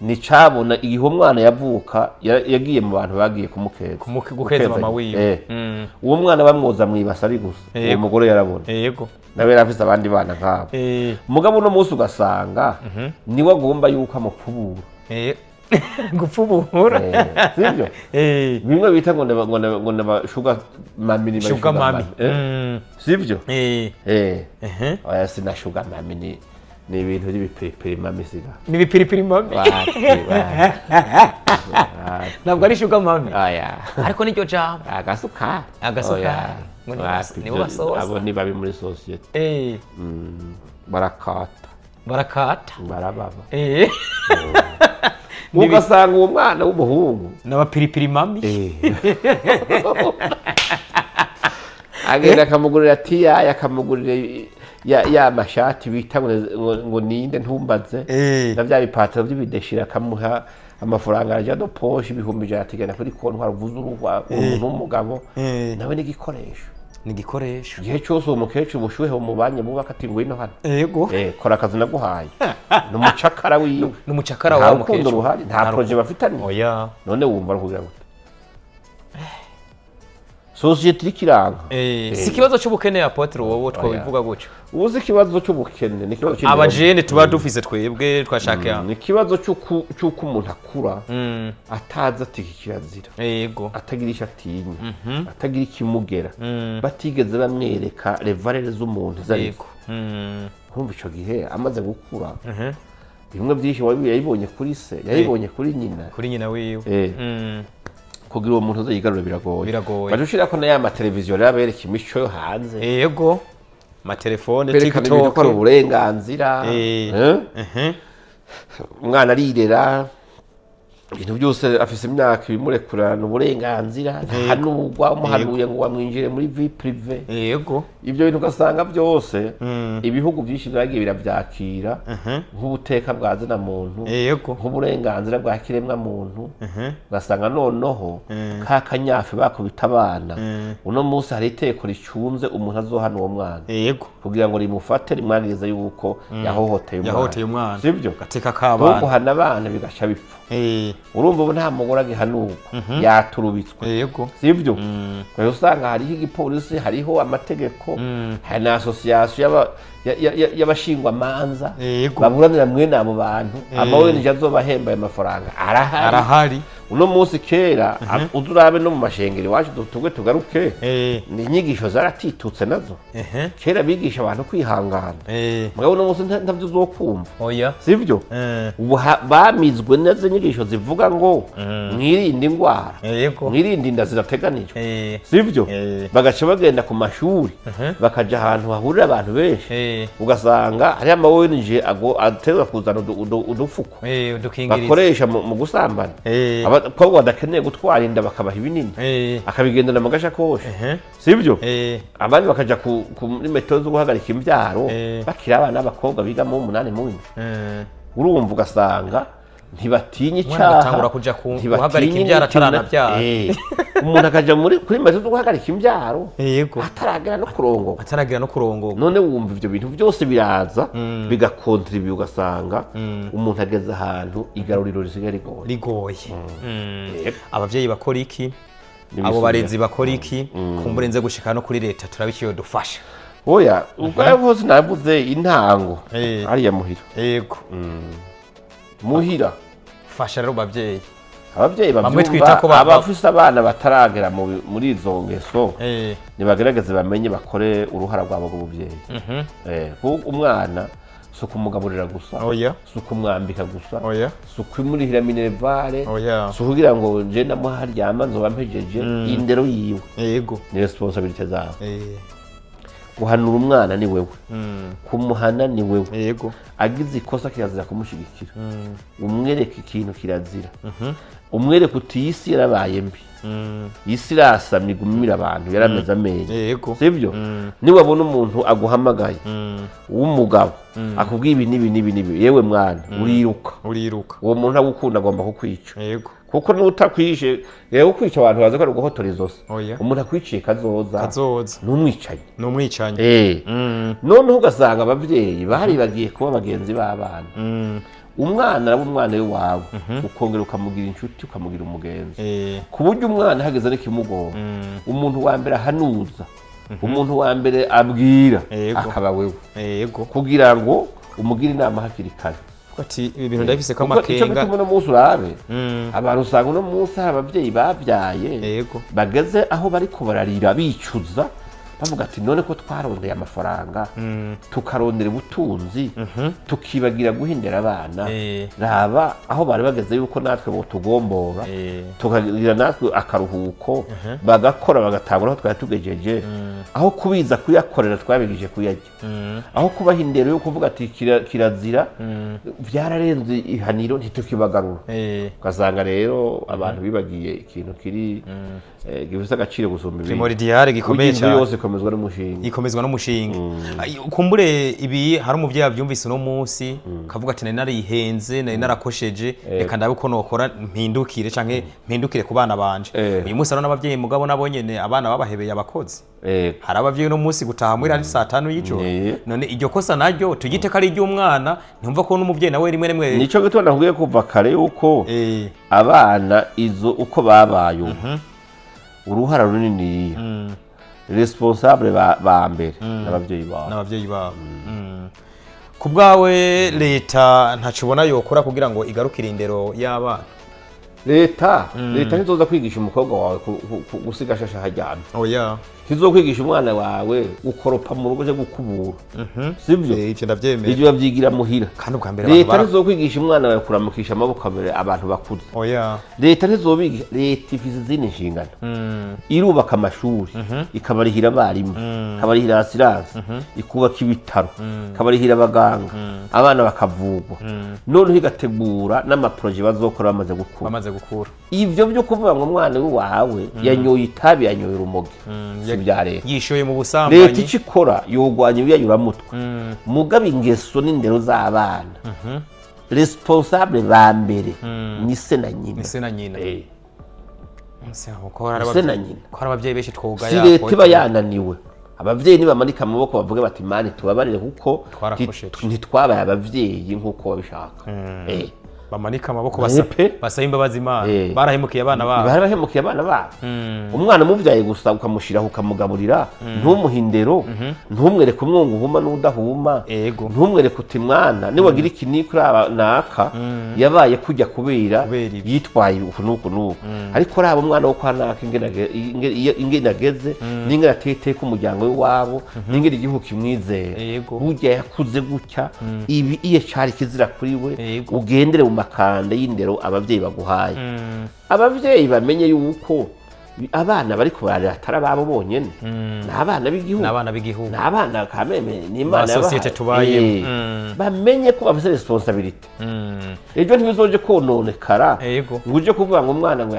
nicabona igihe umwana yavuka, yagiye mu bantu bagiye kumukeza. Gukeza mama wiwe. Uwo mwana bamwoza mwibasa ari gusa uwo mugore yarabona, nawe yari afise abandi bana nk'abo. Mugabo uno munsi ugasanga niwe agomba yuko amupfubura. Gupfubura. Sibyo? Eh. Bimwe bita ngo naba sugar mummy, ni ba Sugar mummy. Sibyo? Eh. Eh. Ehe. Oya, sina sugar mummy, ni ibintu by'ibipiripiri mummy, siga. Ni ibipiripiri mummy. Wapi, wapi. Ntabwo ari sugar mummy. Oya. Ariko niryo jambo. Agasukari. Agasukari. Oya. Ngo ni Wapi, nibo basosa. Abo ni babi muri sosiyete. Barakata. Barakata. Barababa. Eh. Ugasanga uwo mwana w'umuhungu N'abapiripiri mummy. Agenda akamugurira tiyayi, akamugurira ya mashati bita ngo ninde, ntumbaze, na bya bipataro by'ibideshira, akamuha amafaranga argent de poche 100,000, atigana kuri kontwari, uvuze uruhwa umuntu w'umugabo. Nawe n'igikoresho. Ni igikoresho. Igihe cyose uwo mukecuru ubushuhe bumubanye bubaka, ati ngwino hano. Yego. Kora akazi naguhaye. Ni umucakara wiwe. Ni umucakara Nta wa rukundo mukecuru. ruhari, nta projet bafitanye. Oya. None wumva ari kugira gute? Sosiyete iriko iranga. Si ikibazo cy'ubukene, apôtre, wowe twabivuga gutyo? Ubuze ikibazo cy'ubukene, ni ikibazo cy'indero. Abajene tuba dufise twebwe twashaka. Ni ikibazo cy'uko umuntu akura atazi ati iki kirazira, atagira icyo atinya, atagira ikimugera, batigeze bamwereka les valeurs z'umuntu izo arizo. Urumva icyo gihe amaze gukura, bimwe byinshi yabibonye kuri se, yabibonye kuri nyina. Kuri nyina wiwe. Kugira uwo muntu azoyigarura biragoye. Biragoye. Baje ushira ko na ya mateleviziyo rero abereka imico yo hanze, Yego, amatelefone. Berekana ibintu ko ari TikTok. uburenganzira. Eh? Umwana arirera, ibintu byose afise imyaka ibimurekurana uburenganzira, ntahanurwa, umuhanuye ngo wamwinjire muri vie privée. Ibyo bintu ugasanga byose ibihugu byinshi byagiye birabyakira nk'ubuteka bwa zina muntu, nk'uburenganzira bwa kiremwa muntu. Ugasanga noneho ka kanyafi bakubita abana, uno munsi hari iteko ricunze umuntu azohana uwo mwana kugira ngo rimufate, rimwagirize yuko yahohoteye umwana. Yahohoteye umwana. Sibyo? Gateka k'abana. Guhana abana bigaca bipfa. Urumva ubu nta mugore agihanurwa, yaturubitswe. Sibyo? Ukajya usanga hariho igipolisi, hariho amategeko, hari na association y'abashingwamanza baburanira mwene abo bantu. Ama ONG azobahemba ayo mafaranga arahari. Arahari. Uno munsi, kera uza urabe no mu mashengero iwacu, tugwe tugaruke, ni inyigisho zaratitutse nazo. Kera bigisha abantu kwihangana, mugabo uno munsi ntavyo uzokumva. Oya. Sibyo? Ubu bamizwe neza inyigisho zivuga ngo mwirinde indwara, mwirinde inda zidateganijwe. Sibyo? Bagaca bagenda ku mashuri, bakaja ahantu hahurira abantu benshi, ugasanga hariho ama ONG ategerezwa kuzana udufuko Udukingirizo. bakoresha mu gusambana. Abakobwa badakeneye gutwara inda bakabaha ibinini, akabigendana mu gashakoshi. Sibyo? Abandi bakaja muri méthodes zo guhagarika imbyaro bakiri abana b'abakobwa biga mu 8, mu 7. Urumva ugasanga ntibatinya Umwana icyaha, agatangura kuja ntibatinya guhagarika imbyaro imitima. ataranabyara. Umuntu akaja muri kuri méthode zo guhagarika imbyaro ataragera no kurongoka. Ataragira no kurongorwa. None wumva ivyo bintu byose biraza bigakontribuye, ugasanga umuntu ageze ahantu igaruriro risigaye rigoye. Rigoye. Abavyeyi bakora iki? N'ibisubira. Abo barezi bakora iki? Kumbure nze gushika no kuri leta, turabe icyo yodufasha. Oya, ubwo hose navuze intango hariya muhira. Muhira. Fasha rero bavyeyi. Abavyeyi Bamwe bavyumva, twita ko abafise abana bataragera muri izo ngeso, nibagerageze bamenye bakore uruhara rwabo rw'ubuvyeyi. Kuko umwana si ukumugaburira gusa, si ukumwambika gusa, si ukumurihira minerval, si ukugira ngo nje ndamuha haryama nzoba mpejeje. Indero yiwe ni responsabilité zawe. Guhanura umwana ni wewe, kumuhana ni wewe. Agize ikosa kirazira kumushyigikira, umwereka ikintu kirazira, umwereka uti iyi si yarabaye mbi, iyi si irasamye igumira abantu, yarameze amenyo. Sibyo? Niwabona umuntu aguhamagaye w'umugabo akubwiye ibi n'ibi n'ibi n'ibi, yewe mwana, uriruka. Uriruka. Uwo muntu agukunda agomba kukwica, kuko n'utakwishe rero kwica abantu bazi ko ari uguhotora izosi. Oya. Umuntu akwiciye kazoza, Kazoza. n'umwicanyi. Ni umwicanyi. Noneho ugasanga ababyeyi bari bagiye kuba bagenzi b'abana. Umwana araba umwana wawe, ukongera ukamugira inshuti, ukamugira umugenzi, ku buryo umwana hageze n'ikimugora, umuntu wa mbere ahanuza, umuntu wa mbere abwira, akaba wewe, kugira ngo umugire inama hakiri kare. Ati ibi bintu ndabifise ko Kuko ico amakenga. gituma uno munsi urabe abantu usanga uno munsi hari abavyeyi babyaye bageze aho bariko bararira bicuza, bavuga ati: "None ko twarondeye amafaranga, tukarondera ubutunzi, tukibagira guhindera abana, raba aho bari bageze yuko natwe botugombora, tukagira natwe akaruhuko, bagakora bagatangura aho twari tugejeje. Aho kubiza kuyakorera, twabigije kuyarya. Aho kubaha indero yo kuvuga ati kirazira, byararenze ihaniro, ntitukibagarura." Ugasanga rero abantu bibagiye ikintu kiri gifise agaciro gusumba ibindi. Primordial, gikomeye Burya inzu cyane. yose ikomezwa n'umushinge. Ikomezwa n'umushinge. Ay, kumbure ibi hari umuvyeyi avyumvise uno munsi kavuga ati: "Nari narihenze, nari narakosheje, reka ndabe uko nokora mpindukire canke mpindukire ku bana banje." Uyu munsi hariho n'abavyeyi mugabo nabo nyene abana babahebeye abakozi. Hari abavyeyi uno munsi gutaha muhira ari saa 5 y'ijoro. None iryo kosa naryo tugite ko ari iry'umwana? Ntumva ko n'umuvyeyi nawe rimwe rimwe Nico gituma nakubwiye kuva kare yuko abana izo uko babaye ubu, uruhara runiniya, responsable ba mbere n'abavyeyi babo. N'abavyeyi babo. Ku bwawe, leta ntaco ubona yokora kugira ngo igarukire indero y'abana? Leta ntizoza kwigisha umukobwa wawe gusiga shasha haryamye. Oya. Ntizokwigisha umwana wawe gukoropa mu rugo cyangwa gukubura, sibyo? Eh, ivyo ndavyemera. Ivyo bavyigira muhira. Kandi ubwa mbere Leta abantu bara ntizokwigisha umwana wawe kuramukisha amaboko abiri abantu bakuze. Oya. Leta ntizobigisha. Leta ifise izindi nshingano: irubaka amashuri, ikabarihira abarimu, ikabarihira assurance, ikubaka ibitaro, ikabarihira abaganga, abana bakavugwa, noneho igategura n'ama projets bazokora bamaze gukura. Bamaze gukura. Ivyo byo kuvuga ngo umwana wawe yanyoye itabi, yanyoye urumogi, si ibya leta. Yishoye mu Leta busambanyi. icyo ikora, yogwanya ibiyayuramutwe. Mugabo ingeso n'indero z'abana, responsable ba mbere ni se na nyina. Ni se na nyina. Se, ko hari Se na nyina. ko hari abavyeyi benshi twogaya. Si leta iba yananiwe. Abavyeyi nibamanika amaboko bavuge bati: "Mani tubabarire kuko Twarakosheje." ntitwabaye abavyeyi nk'uko babishaka." Bamanika amaboko basa Pe. basaba imbabazi Imana. Barahemukiye abana babo. Barahemukiye abana babo. Umwana umubyaye gusa, ukamushyiraho, ukamugaburira, ntumuhe indero, ntumwereke umwungu uhuma n'udahuma, ntumwereke uti: "Mwana, niwagira iki kuri aba naka yabaye kujya kubera Kubera ibi. yitwaye uku n'uku n'uku." Ariko raba umwana wo kwa naka ingene ageze, n'ingene ateye umuryango w'iwabo, n'ingene igihugu kimwizera. Burya yakuze gutya, ibi iyo cari kizira kuri we. Ugendere mu makanda y'indero abavyeyi baguhaye. Abavyeyi bamenye yuko abana bari kubarera atari ababo bonyene, ni abana b'igihugu. N'abana b'igihugu. Ni abana kameme, ni Imana Ba société yabahaye. tubayemo. Bamenye ko bafise responsabilité. Ejo ntibizoje kononekara ngo uje kuvuga ngo umwana ngo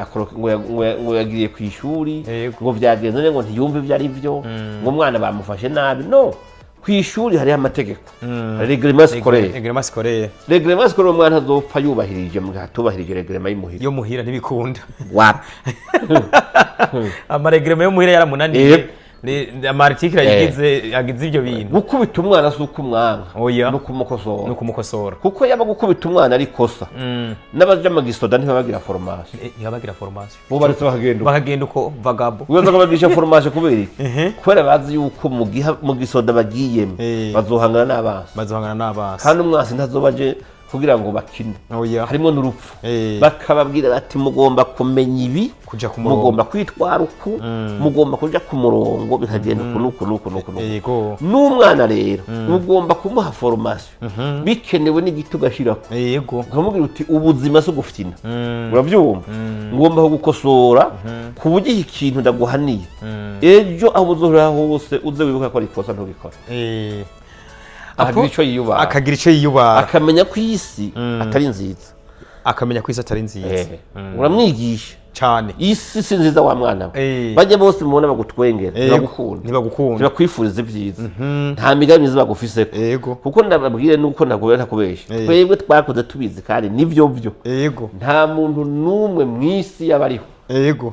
ngo yagiriye ku ishuri, ngo vyagenze neza, ngo ntiyumve ibyo ari byo, ngo umwana bamufashe nabi. No ku ishuri hariho amategeko, hari règlement scolaire. Règlement scolaire. Règlement scolaire umwana azopfa yubahirije mu gihe atubahirije règlement y'imuhira. Yo muhira ntibikunda. Wapi. Ama règlements yo muhira yaramunaniye. Ama articles agize ibyo bintu. Gukubita umwana si uko umwanga, Oya. no kumukosora. No kumukosora. Kuko yaba gukubita umwana ari ikosa, n'abaja mu gisoda ntibabagira formation. Ntibabagira formation. Bo baretse bakagenda uko. Bakagenda uko vagabo. Ubaza kubagisha formation kubera iki? Kubera bazi yuko mu gisoda bagiyemo bazohangana n'abansi. Bazohangana n'abasi. Kandi umwansi ntazoba aje kugira ngo bakine. Oya. Harimo n'urupfu. Bakababwira bati: "Mugomba kumenya ibi, Kuja ku murongo. mugomba kwitwara uku, mugomba kuja ku murongo, bikagenda uku n'uku n'uku n'uku n'uku." N'umwana rero ugomba kumuha formation, bikenewe n'igiti ugashirako, ukamubwira uti: "Ubuzima si ugufyina, urabyumva? Ngomba kugukosora ku buryo iki kintu ndaguhaniye, ejo aho uzohora hose uze wibuka ko ari ikosa, ntubikore." Akagira ico yiyubara. Akagira ico yiyubara. Akamenya ko isi atari nziza. Akamenya ko isi atari nziza. Uramwigisha. Cyane. Isi si nziza wa mwana we. Bajya bose mubona bagutwengera, ntibagukunda, Ntibagukunda. ntibakwifuriza ibyiza, nta migambi myiza bagufiseko. Kuko ndababwire nuko ntakubera ntakubesha, twebwe twakoze tubizi kandi nibyo byo. Nta muntu n'umwe mu isi yaba ariho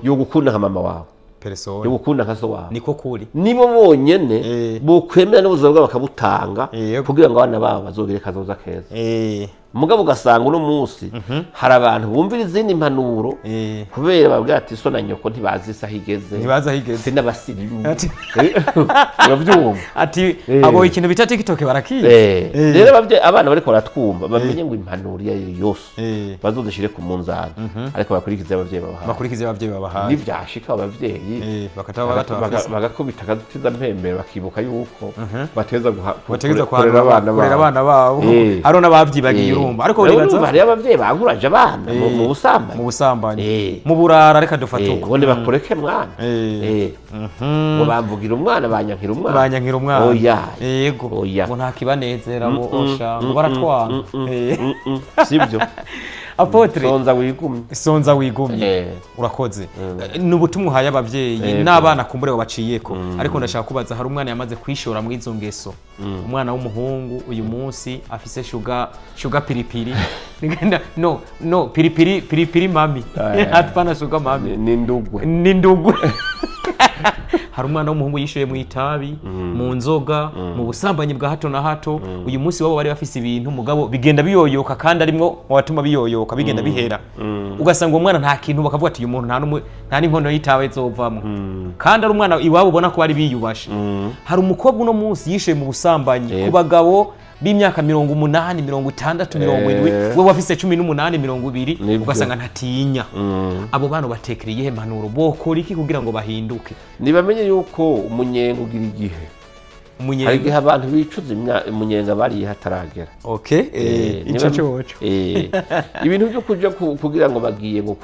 yogukunda nka mama wawe, Personne. yogukunda nka so wawe. Niko kuri. Nibo bonyene bokwemera n'ubuzima bwabo bakabutanga kugira ngo abana babo bazogire kazoza keza. Mugabo ugasanga uno munsi hari abantu bumvira izindi mpanuro kubera babwira ati so na nyoko ntibazi isaha igeze, Ntibazi aho igeze. si n'abasirimu. Ati Urabyumva? Ati abo ikintu bita TikTok barakizi. Rero abana bariko baratwumva bamenye ngo impanuro iyo ari yo yose bazozishire ku munzani, ariko bakurikize abavyeyi babahaye. Bakurikize abavyeyi babahaye. Nivyashika abavyeyi bakataba batabafise, bagakubita akatiza mpembero, bakibuka yuko bateza bategeza kurera abana kurera babo. Abana babo. Hariho n'abavyibagiye, urumva, ariko Rero nibaza urumva hariyo abavyeyi bankuraje abana mu busambanyi, mu busambanyi, mu burara, reka dufate uko. Ngo nibakureke mwana. Ngo bamvugira umwana, banyankira umwana. Banyankira umwana. Oya. Yego. Oya. Ngo nta kibanezera, ngo osha, ngo baratwana. Sibyo. Apôtre, sonza wigumye. Sonza wigumye. Urakoze. Ni ubutumwa uhaye abavyeyi n'abana kumbure baciyeko, ariko ndashaka kubaza, hari umwana yamaze kwishora muri izo ngeso, umwana w'umuhungu uyu munsi afise sugar sugar piripiri, no no, piripiri piripiri mami, hapana sugar mami. Ni ndugwe. Ni ndugwe. Hari umwana w'umuhungu yishuye mu itabi, mu nzoga, mu busambanyi bwa hato na hato. Uyu munsi wabo bari bafise ibintu, mugabo bigenda biyoyoka, kandi arimwo mu batuma biyoyoka, bigenda bihera, ugasanga uwo mwana nta kintu, bakavuga ati uyu muntu nta n'inkono y'itabi izovamwo, kandi ari umwana iwabo ubona ko bari biyubashe. Hari umukobwa uno munsi yishuye mu busambanyi ku bagabo b'imyaka 80, 60, 70, we wafise 18, 20, ugasanga ntatinya. Abo bana batekereye iyihe mpanuro? Bokora iki kugira ngo bahinduke? Ntibamenye yuko umunyenga ugira igihe. Hari Umunyenga. igihe abantu bicuza umunyenga bariye hataragera. Okay, ico coco. Ibintu byo kuja kugira ngo bagiye ngo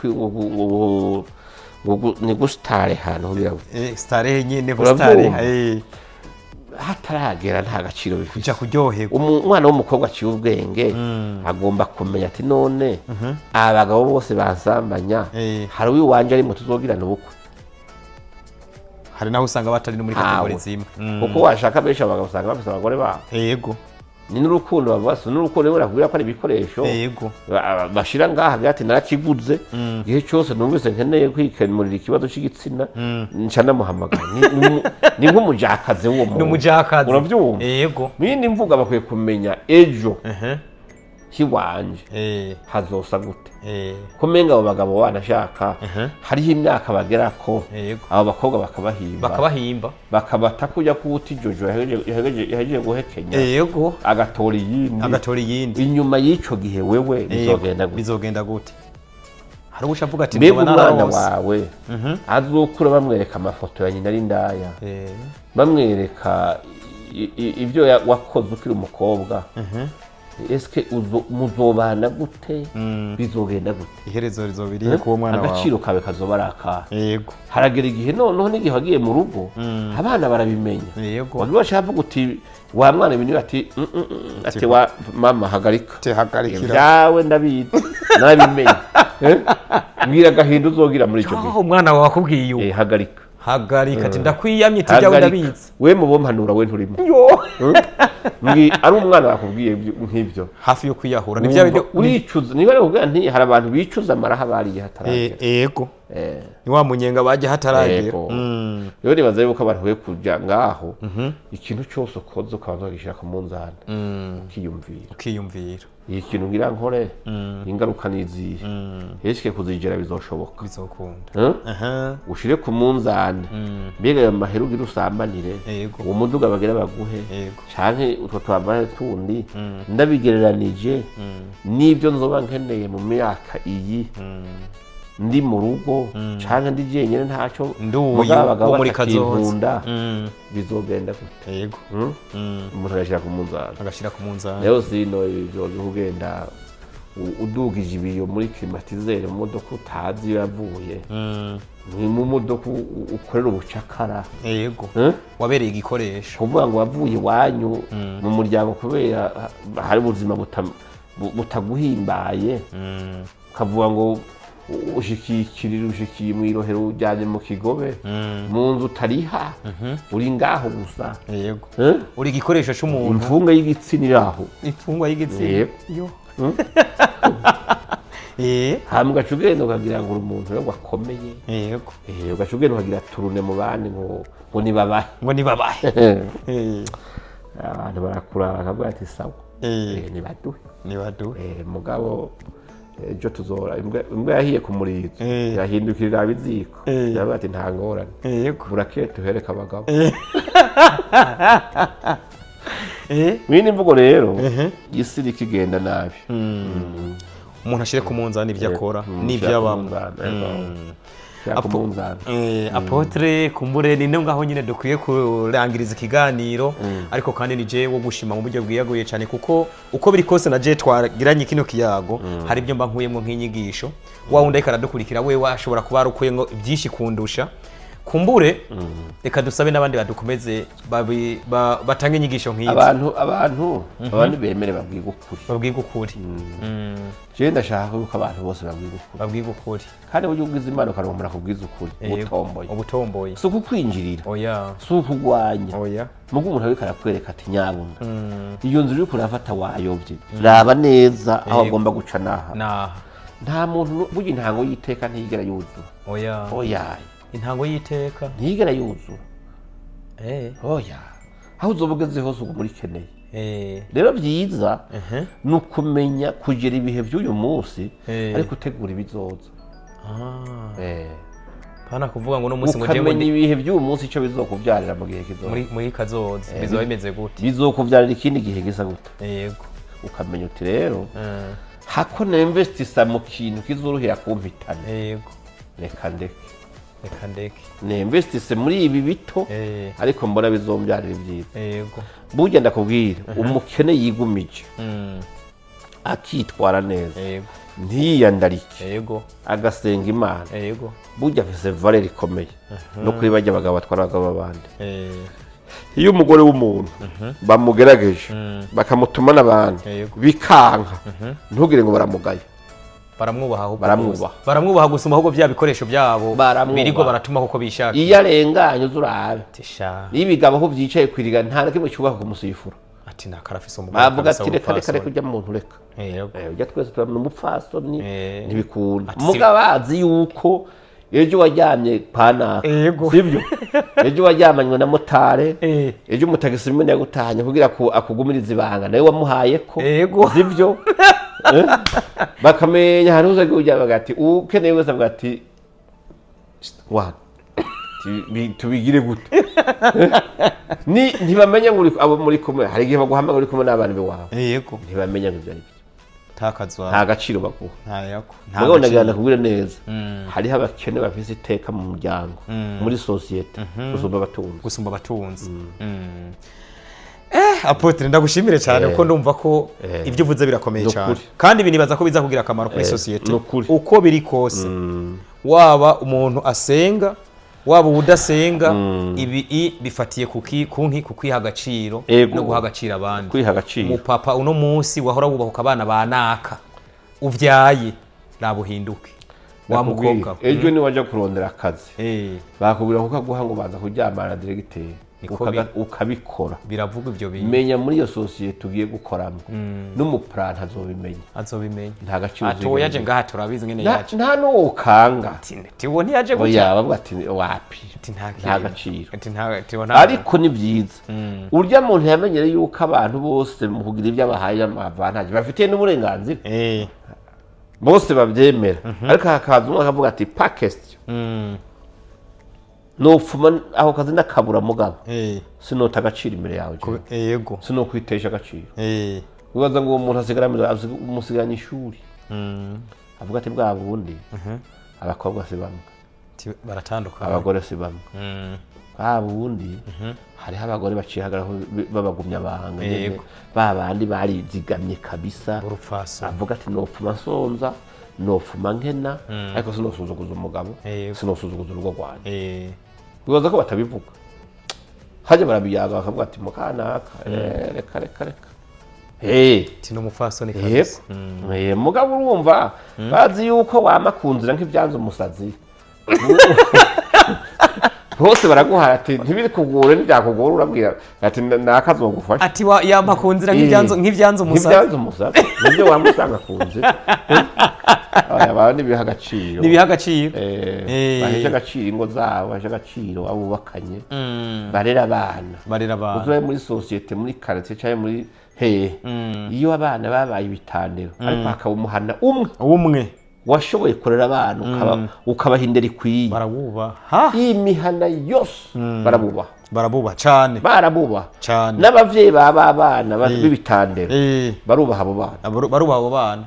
ni gusitare hantu kugira ngo Starehe nyene, Uravyumva? starehe. Hataragera nta gaciro bifite. Kuja kuryoherwa. Umwana w'umukobwa aciye ubwenge agomba kumenya ati none abagabo bose bansambanya, hari uwiwanje arimo tuzogirana ubukwe? Hari naho usanga batari no muri catégorie Ntawe. zimwe. Kuko washaka benshi abagabo usanga bafise abagore babo. Ni n'urukundo bavuga, si n'urukundo rero bakubwira ko ari ibikoresho bashira ngaha hagati, narakiguze, igihe cyose numvise nkeneye kwikemurira ikibazo c'igitsina nca ndamuhamagara. Ni nk'umujakazi w'uwo muntu. Ni umujakazi. Uravyumva? Yego. Mu yindi mvuga, bakwiye kumenya ejo hiwanje hazosa gute, ko menga abo bagabo wanashaka hariho imyaka bagerako abo bakobwa bakabahimba, bakabahimba, bakabata kujya kuwuta ijojo yahejeje guhekenya, agatora iyindi. Agatora iyindi. Inyuma y'ico gihe wewe bizogenda gute? Bizogenda gute? Hari uwuca avuga ati Mbega ndoba umwana nararonse. wawe azokura bamwereka amafoto ya nyina ari indaya, bamwereka ibyo wakoze ukiri umukobwa, eske muzobana gute? Bizogenda gute? Iherezo rizoba irihe kuwo mwana wawe? Agaciro kawe kazoba ari akahe? Haragera igihe noneho n'igihe wagiye mu rugo abana barabimenya. Wagiye washaka avuga uti wa mwana ibintu, ati "Mm, mm, mm," ati wa mama hagarika. Hagarikira. Ibyawe ndabizi, narabimenye. Eh? Mbwira agahinda uzogira muri icyo gihe. Aho umwana wawe akubwiye ubu. Hagarika. Hagarika, ati ndakwiyamye, ati ibyawe Hagarika. ndabizi. We mu bompanura we nturimo. Yo. Ari umwana bakubwiye nk'ibyo, hafi yo kwiyahura ni bya bindi. Uricuza. Niba ari nti hari abantu bicuza amaraha bariye hataragera. Yego, ni wa munyenga bajya hataragera. Yego. Rero nibaza yuko abantu bakwiye kuja ngaho, ikintu cyose ukoze ukabanza ukagishyira ku munzani, ukiyumvira. Ukiyumvira. Iyi kintu ngira nkore, ingaruka ni izihe? Ese kuzigera bizoshoboka? Bizokunda? Eh? Aha. Ushire ku munzani, mbega ayo mahera ugira usambanire, uwo muduga bagira baguhe, canke utwo twambaye tundi, ndabigereranije n'ibyo nzoba nkeneye mu myaka iyi ndi mu rugo canke ndi jenyine, ntacyo Nduyu mugabo abagabo wo muri kazoza. batakinkunda, bizogenda gute? Hmm? Umuntu agashyira ku munzani. Agashyira ku munzani. Rero sino ibyo byo kugenda udugije ibiyo muri climatiseur mu modoka utazi iyo yavuye, ni mu modoka ukorera ubucakara. Eh? Wabereye igikoresho. Kuvuga ngo wavuye iwanyu mu muryango kubera hari ubuzima butaguhimbaye, ukavuga ngo ushikikirira, ushikiye mu irohero, ujyanye mu kigobe, mu nzu utariha, uri ngaho gusa. Eh? Uri igikoresho c'umuntu. Imfunga y'igitsina iri aho. Imfungwa y'igitsina. Yego. Yo. Hama ugaca ugenda ukagira ngo uri umuntu rero ngo akomeye. Ugaca ugenda ukagira turune mu bandi ngo nibabahe. Ngo nibabahe. Abantu barakuraba bakavuga ati sawa. Nibaduhe. Nibaduhe. Mugabo ejo tuzora imbwa yahiye ku murizo, yahindukirira abiziko, yavuga ati nta ngorane, burakeye tuhereke abagabo. Mwene imvugo rero, isi iriko igenda nabi. Umuntu ashire ku munzani ibyo akora n'ibyo abamo. Shira ku munzani. Apôtre, kumbure ni ngaho nyine dukwiye kurangiriza ikiganiro, ariko kandi ni je wo gushima mu buryo bwiyaguye cyane, kuko uko biri kose na je twagiranye kino kiyago, hari ibyo mba nkuyemo nk'inyigisho. Wa wundi ariko aradukurikira we ashobora kuba yarukuyemo byinshi kundusha. Kumbure reka dusabe n'abandi badukomeze batange inyigisho nk'izi. Abantu bemere babwirwa ukuri. Babwirwe ukuri. Jewe ndashaka yuko abantu bose babwirwa ukuri. Babwirwe ukuri. Kandi burya ubwiza Imana ukaronka kubwiza ukuri ubutomboye. Ubutomboye. Si ukukwinjirira, Oya. si ukugwanya. Oya. Mugo umuntu ariko arakwereka ati nyabuna, iyo nzira uriko urafata wayobye, raba neza aho agomba guca naha. Naha. Nta muntu, burya intango y'iteka ntiyigera yuzura. Oya. Oya. Intango y'iteka ntiyigera yuzura. Oya, aho uzoba ugeze hose uguma urikeneye. Rero byiza ni ukumenya kugera ibihe by'uyu munsi, ariko utegura ibizoza. Pana kuvuga ngo uno munsi ngo jewe Ukamenya ibihe by'uyu munsi icyo bizokubyarira mu gihe kizoza. Muri kazoza bizoba bimeze gute? Bizokubyarira ikindi gihe gisa gute? Ukamenya uti rero, hako ninvestisa mu kintu kizoruhira kumpitana, reka ndeke. Reka ndeke. Ninvestise muri ibi bito, ariko mbona bizombyarira ibyiza. Burya ndakubwira, umukene yigumije, akitwara neza, ntiyiyandarike, agasenga Imana, burya afise valeur ikomeye no kuri bajya abagabo batwara abagabo b'abandi. Iyo umugore w'umuntu bamugerageje, bakamutuma n'abandi, bikanka, ntugire ngo baramugaye. Baramwubaha ahubwo. Baramwubaha. Rwose. Baramwubaha gusuma ahubwo bya bikoresho byabo Baramwubaha. birirwa baratuma kuko bishakiye. Iyo arenganye uza urabe. Ati sha. Iyo ibigabo aho byicaye kwiriga, nta na kimwe cyubaka kumusifura. Ati nakarafise umugore Bavuga kabisa ati reka reka reka, w'umupfasoni. ujya muntu reka. Ujya twese turabona umupfasoni, ntibikunda. Ati si- Muga bazi yuko ejo waryamye panaka, sibyo? Ejo waryamanywe na motare, ejo umutagisi rimwe yagutahanye kugira ko akugumirize ibanga, nawe wamuhaye ko, sibyo? Bakamenya ahantu hose ujya, bavuga ati ukeneye wese avuga ati wa tubigire gute? Ni ntibamenya ngo abo muri kumwe, hari igihe baguhamagara uri kumwe n'abana biwawe, ntibamenya ngo ibyo ari byo. Takazwa. Nta gaciro baguha. Nta yako, nta Mugabo ndagira gaciro. ndakubwire neza, hariho abakene bafise iteka mu muryango, muri sosiyete, gusumba abatunzi. Gusumba abatunzi. Apôtre, ndagushimire cyane, kuko ndumva ko ibyo uvuze birakomeye Ni cyane, ukuri. kandi ibi nibaza ko biza kugira akamaro kuri sosiyete. Ni ukuri. Uko biri kose, waba umuntu asenga, waba udasenga, ibi bifatiye kuki kunki ku kwiha agaciro no guha agaciro abandi. Kwiha agaciro. Umupapa uno munsi wahora wubahuka abana ba naka uvyaye, raba uhinduke wa Ndakubwira, mukobwa we. Ejo niwajya kurondera akazi, bakubwira ko kaguha ngo baza kuryamana na diregiteri, Niko ukabikora. Biravuga ibyo bintu. Menya muri iyo sosiyete ugiye gukoramo, n'umupuranta azobimenya. Azobimenya. Nta gaciro Ati uwo yaje uzigera. ngaha turabizi ngene yaje. Nta n'uwo ukanga. Ati uwo ntiyaje gutya. Oya, bavuga ati wapi. Ati nta Nta kintu. gaciro. Ati nta, ati uwo nta. Ariko ni byiza, urya muntu yamenyere yuko abantu bose mu kugira ibyo abahaye amavantaje bafitiye n'uburenganzira, bose babyemera, ariko hakaza umwe akavuga ati pas question, nopfuma ako kazi ndakabura, mugabo sinota agaciro imbere yawe jewe. Sinokwitesha agaciro. Wibaza ngo uwo muntu asigara umusigaranye ishuri, avuga ati bwa bundi abakobwa si bamwe. Ati baratandukana. Abagore si bamwe. Bwa bundi hariho abagore baciye babagumya abanga nyene, ba bandi barizigamye kabisa. Urupfaso. Avuga ati nopfuma nsonza, nopfuma nkena, ariko sinosuzuguza umugabo, sinosuzuguza urugo rwanjye. Wibaza ko batabivuga? Hajya barabiyaga bakavuga ati mukanaka, reka reka reka. Ati ni umupfasoni kabisa. Mugabo urumva bazi yuko wama ku nzira nk'ibyanze umusazi, bose baraguhaye ati ntibikugure, ntibyakugora urabwira ati nakazogufasha. Ati yampa ku nzira nk'ibyanze umusazi. Nk'ibyanze umusazi, nibyo wama usanga ku nzira. Oya, abantu nibiha agaciro. Nibiha agaciro. Baheshe agaciro ingo zabo, baheshe agaciro abo bubakanye, barera abana. Barera abana. Uzobe muri société, muri quartier cyangwa muri hehe, iyo abana babaye ibitandero, ariko hakaba umuhana umwe umwe washoboye kurera abana, ukabaha indero ikwiye, Barawubaha. Iyi mihana yose barabubaha. Barabubaha cane. Barabubaha. Cane. N'abavyeyi baba abana b'ibitandero barubaha abo bana. Barubaha abo bana.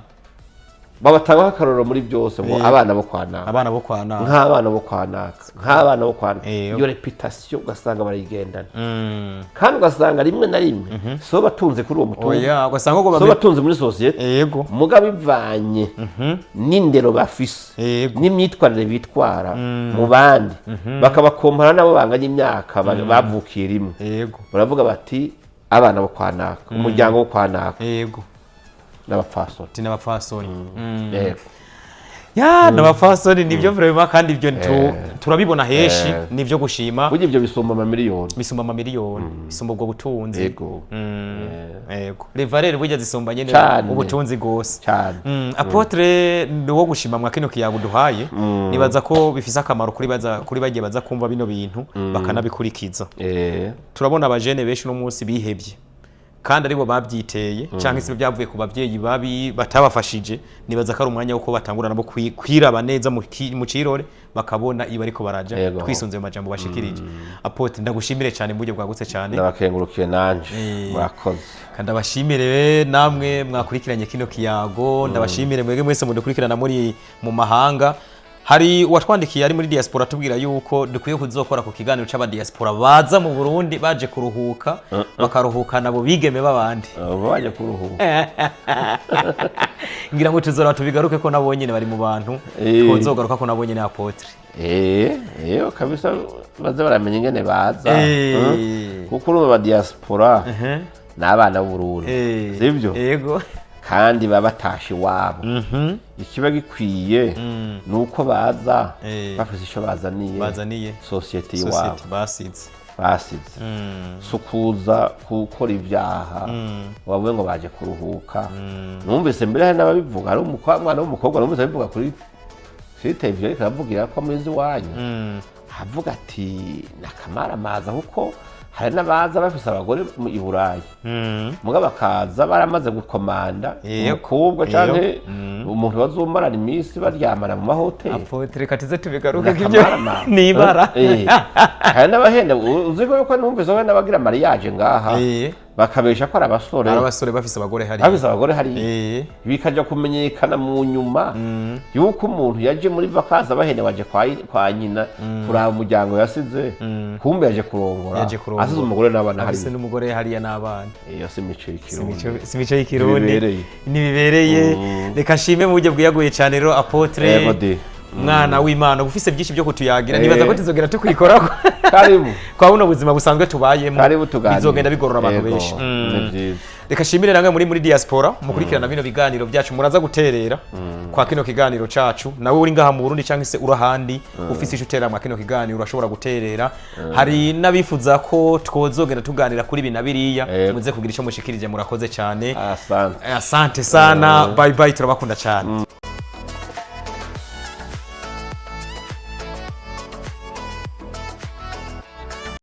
Babatangaho akarorero muri byose, ngo abana bo kwa naka. Abana bo kwa naka. Nk'abana bo kwa naka, nk'abana bo kwa naka. Iyo réputation ugasanga barayigendana, kandi ugasanga rimwe na rimwe so batunze kuri uwo mutungo, Oya, ugasanga ngo so batunze muri société, mugabo bivanye n'indero bafise n'imyitwarire bitwara mu bandi, bakabakompara nabo banganya imyaka, bavukiye rimwe, baravuga bati abana bo kwa naka, umuryango wo kwa naka n'abapfasoni. Ati n'abapfasoni. Yego. Ya, n'abapfasoni, nibyo vraiment, kandi ibyo turabibona henshi. Nibyo gushima. Burya ibyo bisumba amamiliyoni. Bisumba amamiliyoni, bisumba ubwo butunzi. Yego, les valeurs burya zisumba nyene Cane. ubutunzi gose. Cyane. Apôtre, ni wo gushima mwa kino kiyago duhaye. Nibaza ko bifise akamaro kuri baza, kuri bagiye baza kumva bino bintu bakanabikurikiza. Turabona abajene benshi uno munsi bihebye, kandi aribo babyiteye, cyangwa se byavuye ku babyeyi babi batabafashije. Nibaza ko ari umwanya wo ko batangura nabo kwiraba neza mu cirore, bakabona iyo bariko baraja. Twisunze mu majambo bashikirije, Apôtre, ndagushimire cyane mu buryo bwagutse cyane. Ndabakengurukiye nanje, murakoze. Kandi abashimire namwe mwakurikiranye kino kiyago. Ndabashimire mwebwe mwese mudukurikirana muri mu mahanga. Hari uwatwandikiye ari muri diaspora atubwira yuko dukwiye kuzokora ku kiganiro c'abadiaspora baza mu Burundi baje kuruhuka, bakaruhuka nabo bigeme b'abandi. Baba baje kuruhuka. Ngira ngo tuzora tubigaruke ko nabo nyene bari mu bantu twozogaruka ko nabo nyene, Apôtre. Eh, kabisa, baze baramenya ingene baza. Kuko urumva ba diaspora ni abana b'Uburundi, sibyo? Yego. Kandi baba batashe iwabo. Ikiba gikwiye ni uko baza bafise ico bazaniye Bazaniye société iwabo. Société basize. Basize. Si ukuza gukora ibyaha wavuye ngo baje kuruhuka. Numvise mbere hari n'ababivuga, hari umwana w'umukobwa numvise abivuga kuri televiziyo, ariko aravugira ko ameze iwanyu, avuga ati nakamaramaza, kuko hari n'abaza bafise abagore i Burayi, muga bakaza baramaze gukomanda umukobwa canke umuntu bazomarana iminsi baryamana mu mahoteli. Apôtre, reka tuze tubigaruke ibyo. Nakamaramaza. Ni ibara. Hari n'abahenda, uzi ko yuko numvise ko n'abagira mariage ngaha bakabesha ko ari abasore. Ari abasore bafise abagore hariya. Bafise abagore hariya. Bikajya kumenyekana mu nyuma yuko umuntu yaje muri vacances abahene, waje kwa nyina kuraba umuryango yasize, kumbe yaje kurongora. Yaje kurongora. Asize umugore n'abana Afise hariya. n'umugore hariya n'abana. Iyo si imico y'ikirundi. Si imico y'ikirundi. Ntibibereye. Ntibibereye. Reka nshime mu buryo bwiyaguye cyane rero, Apôtre. Yego de. Mwana w'Imana, uba ufise byinshi byo kutuyagira. Nibaza ko tuzogera tukwikorako Karibu. kwa buno buzima busanzwe tubayemo. Karibu tuganire. Bizogenda bigorora abantu benshi. Ni byiza. Reka shimire namwe muri diaspora mukurikirana bino biganiro byacu, muraza guterera kwa kino kiganiro cacu. Nawe uri ngaha mu Burundi cyangwa se uri ahandi, ufise ico uterera mwa kino kiganiro, urashobora guterera. Hari n'abifuza ko twozogenda tuganira kuri ibi na biriya. Muze kugira ico mushikirije. Murakoze cyane. Asante. Asante sana. Bye bye, turabakunda cyane.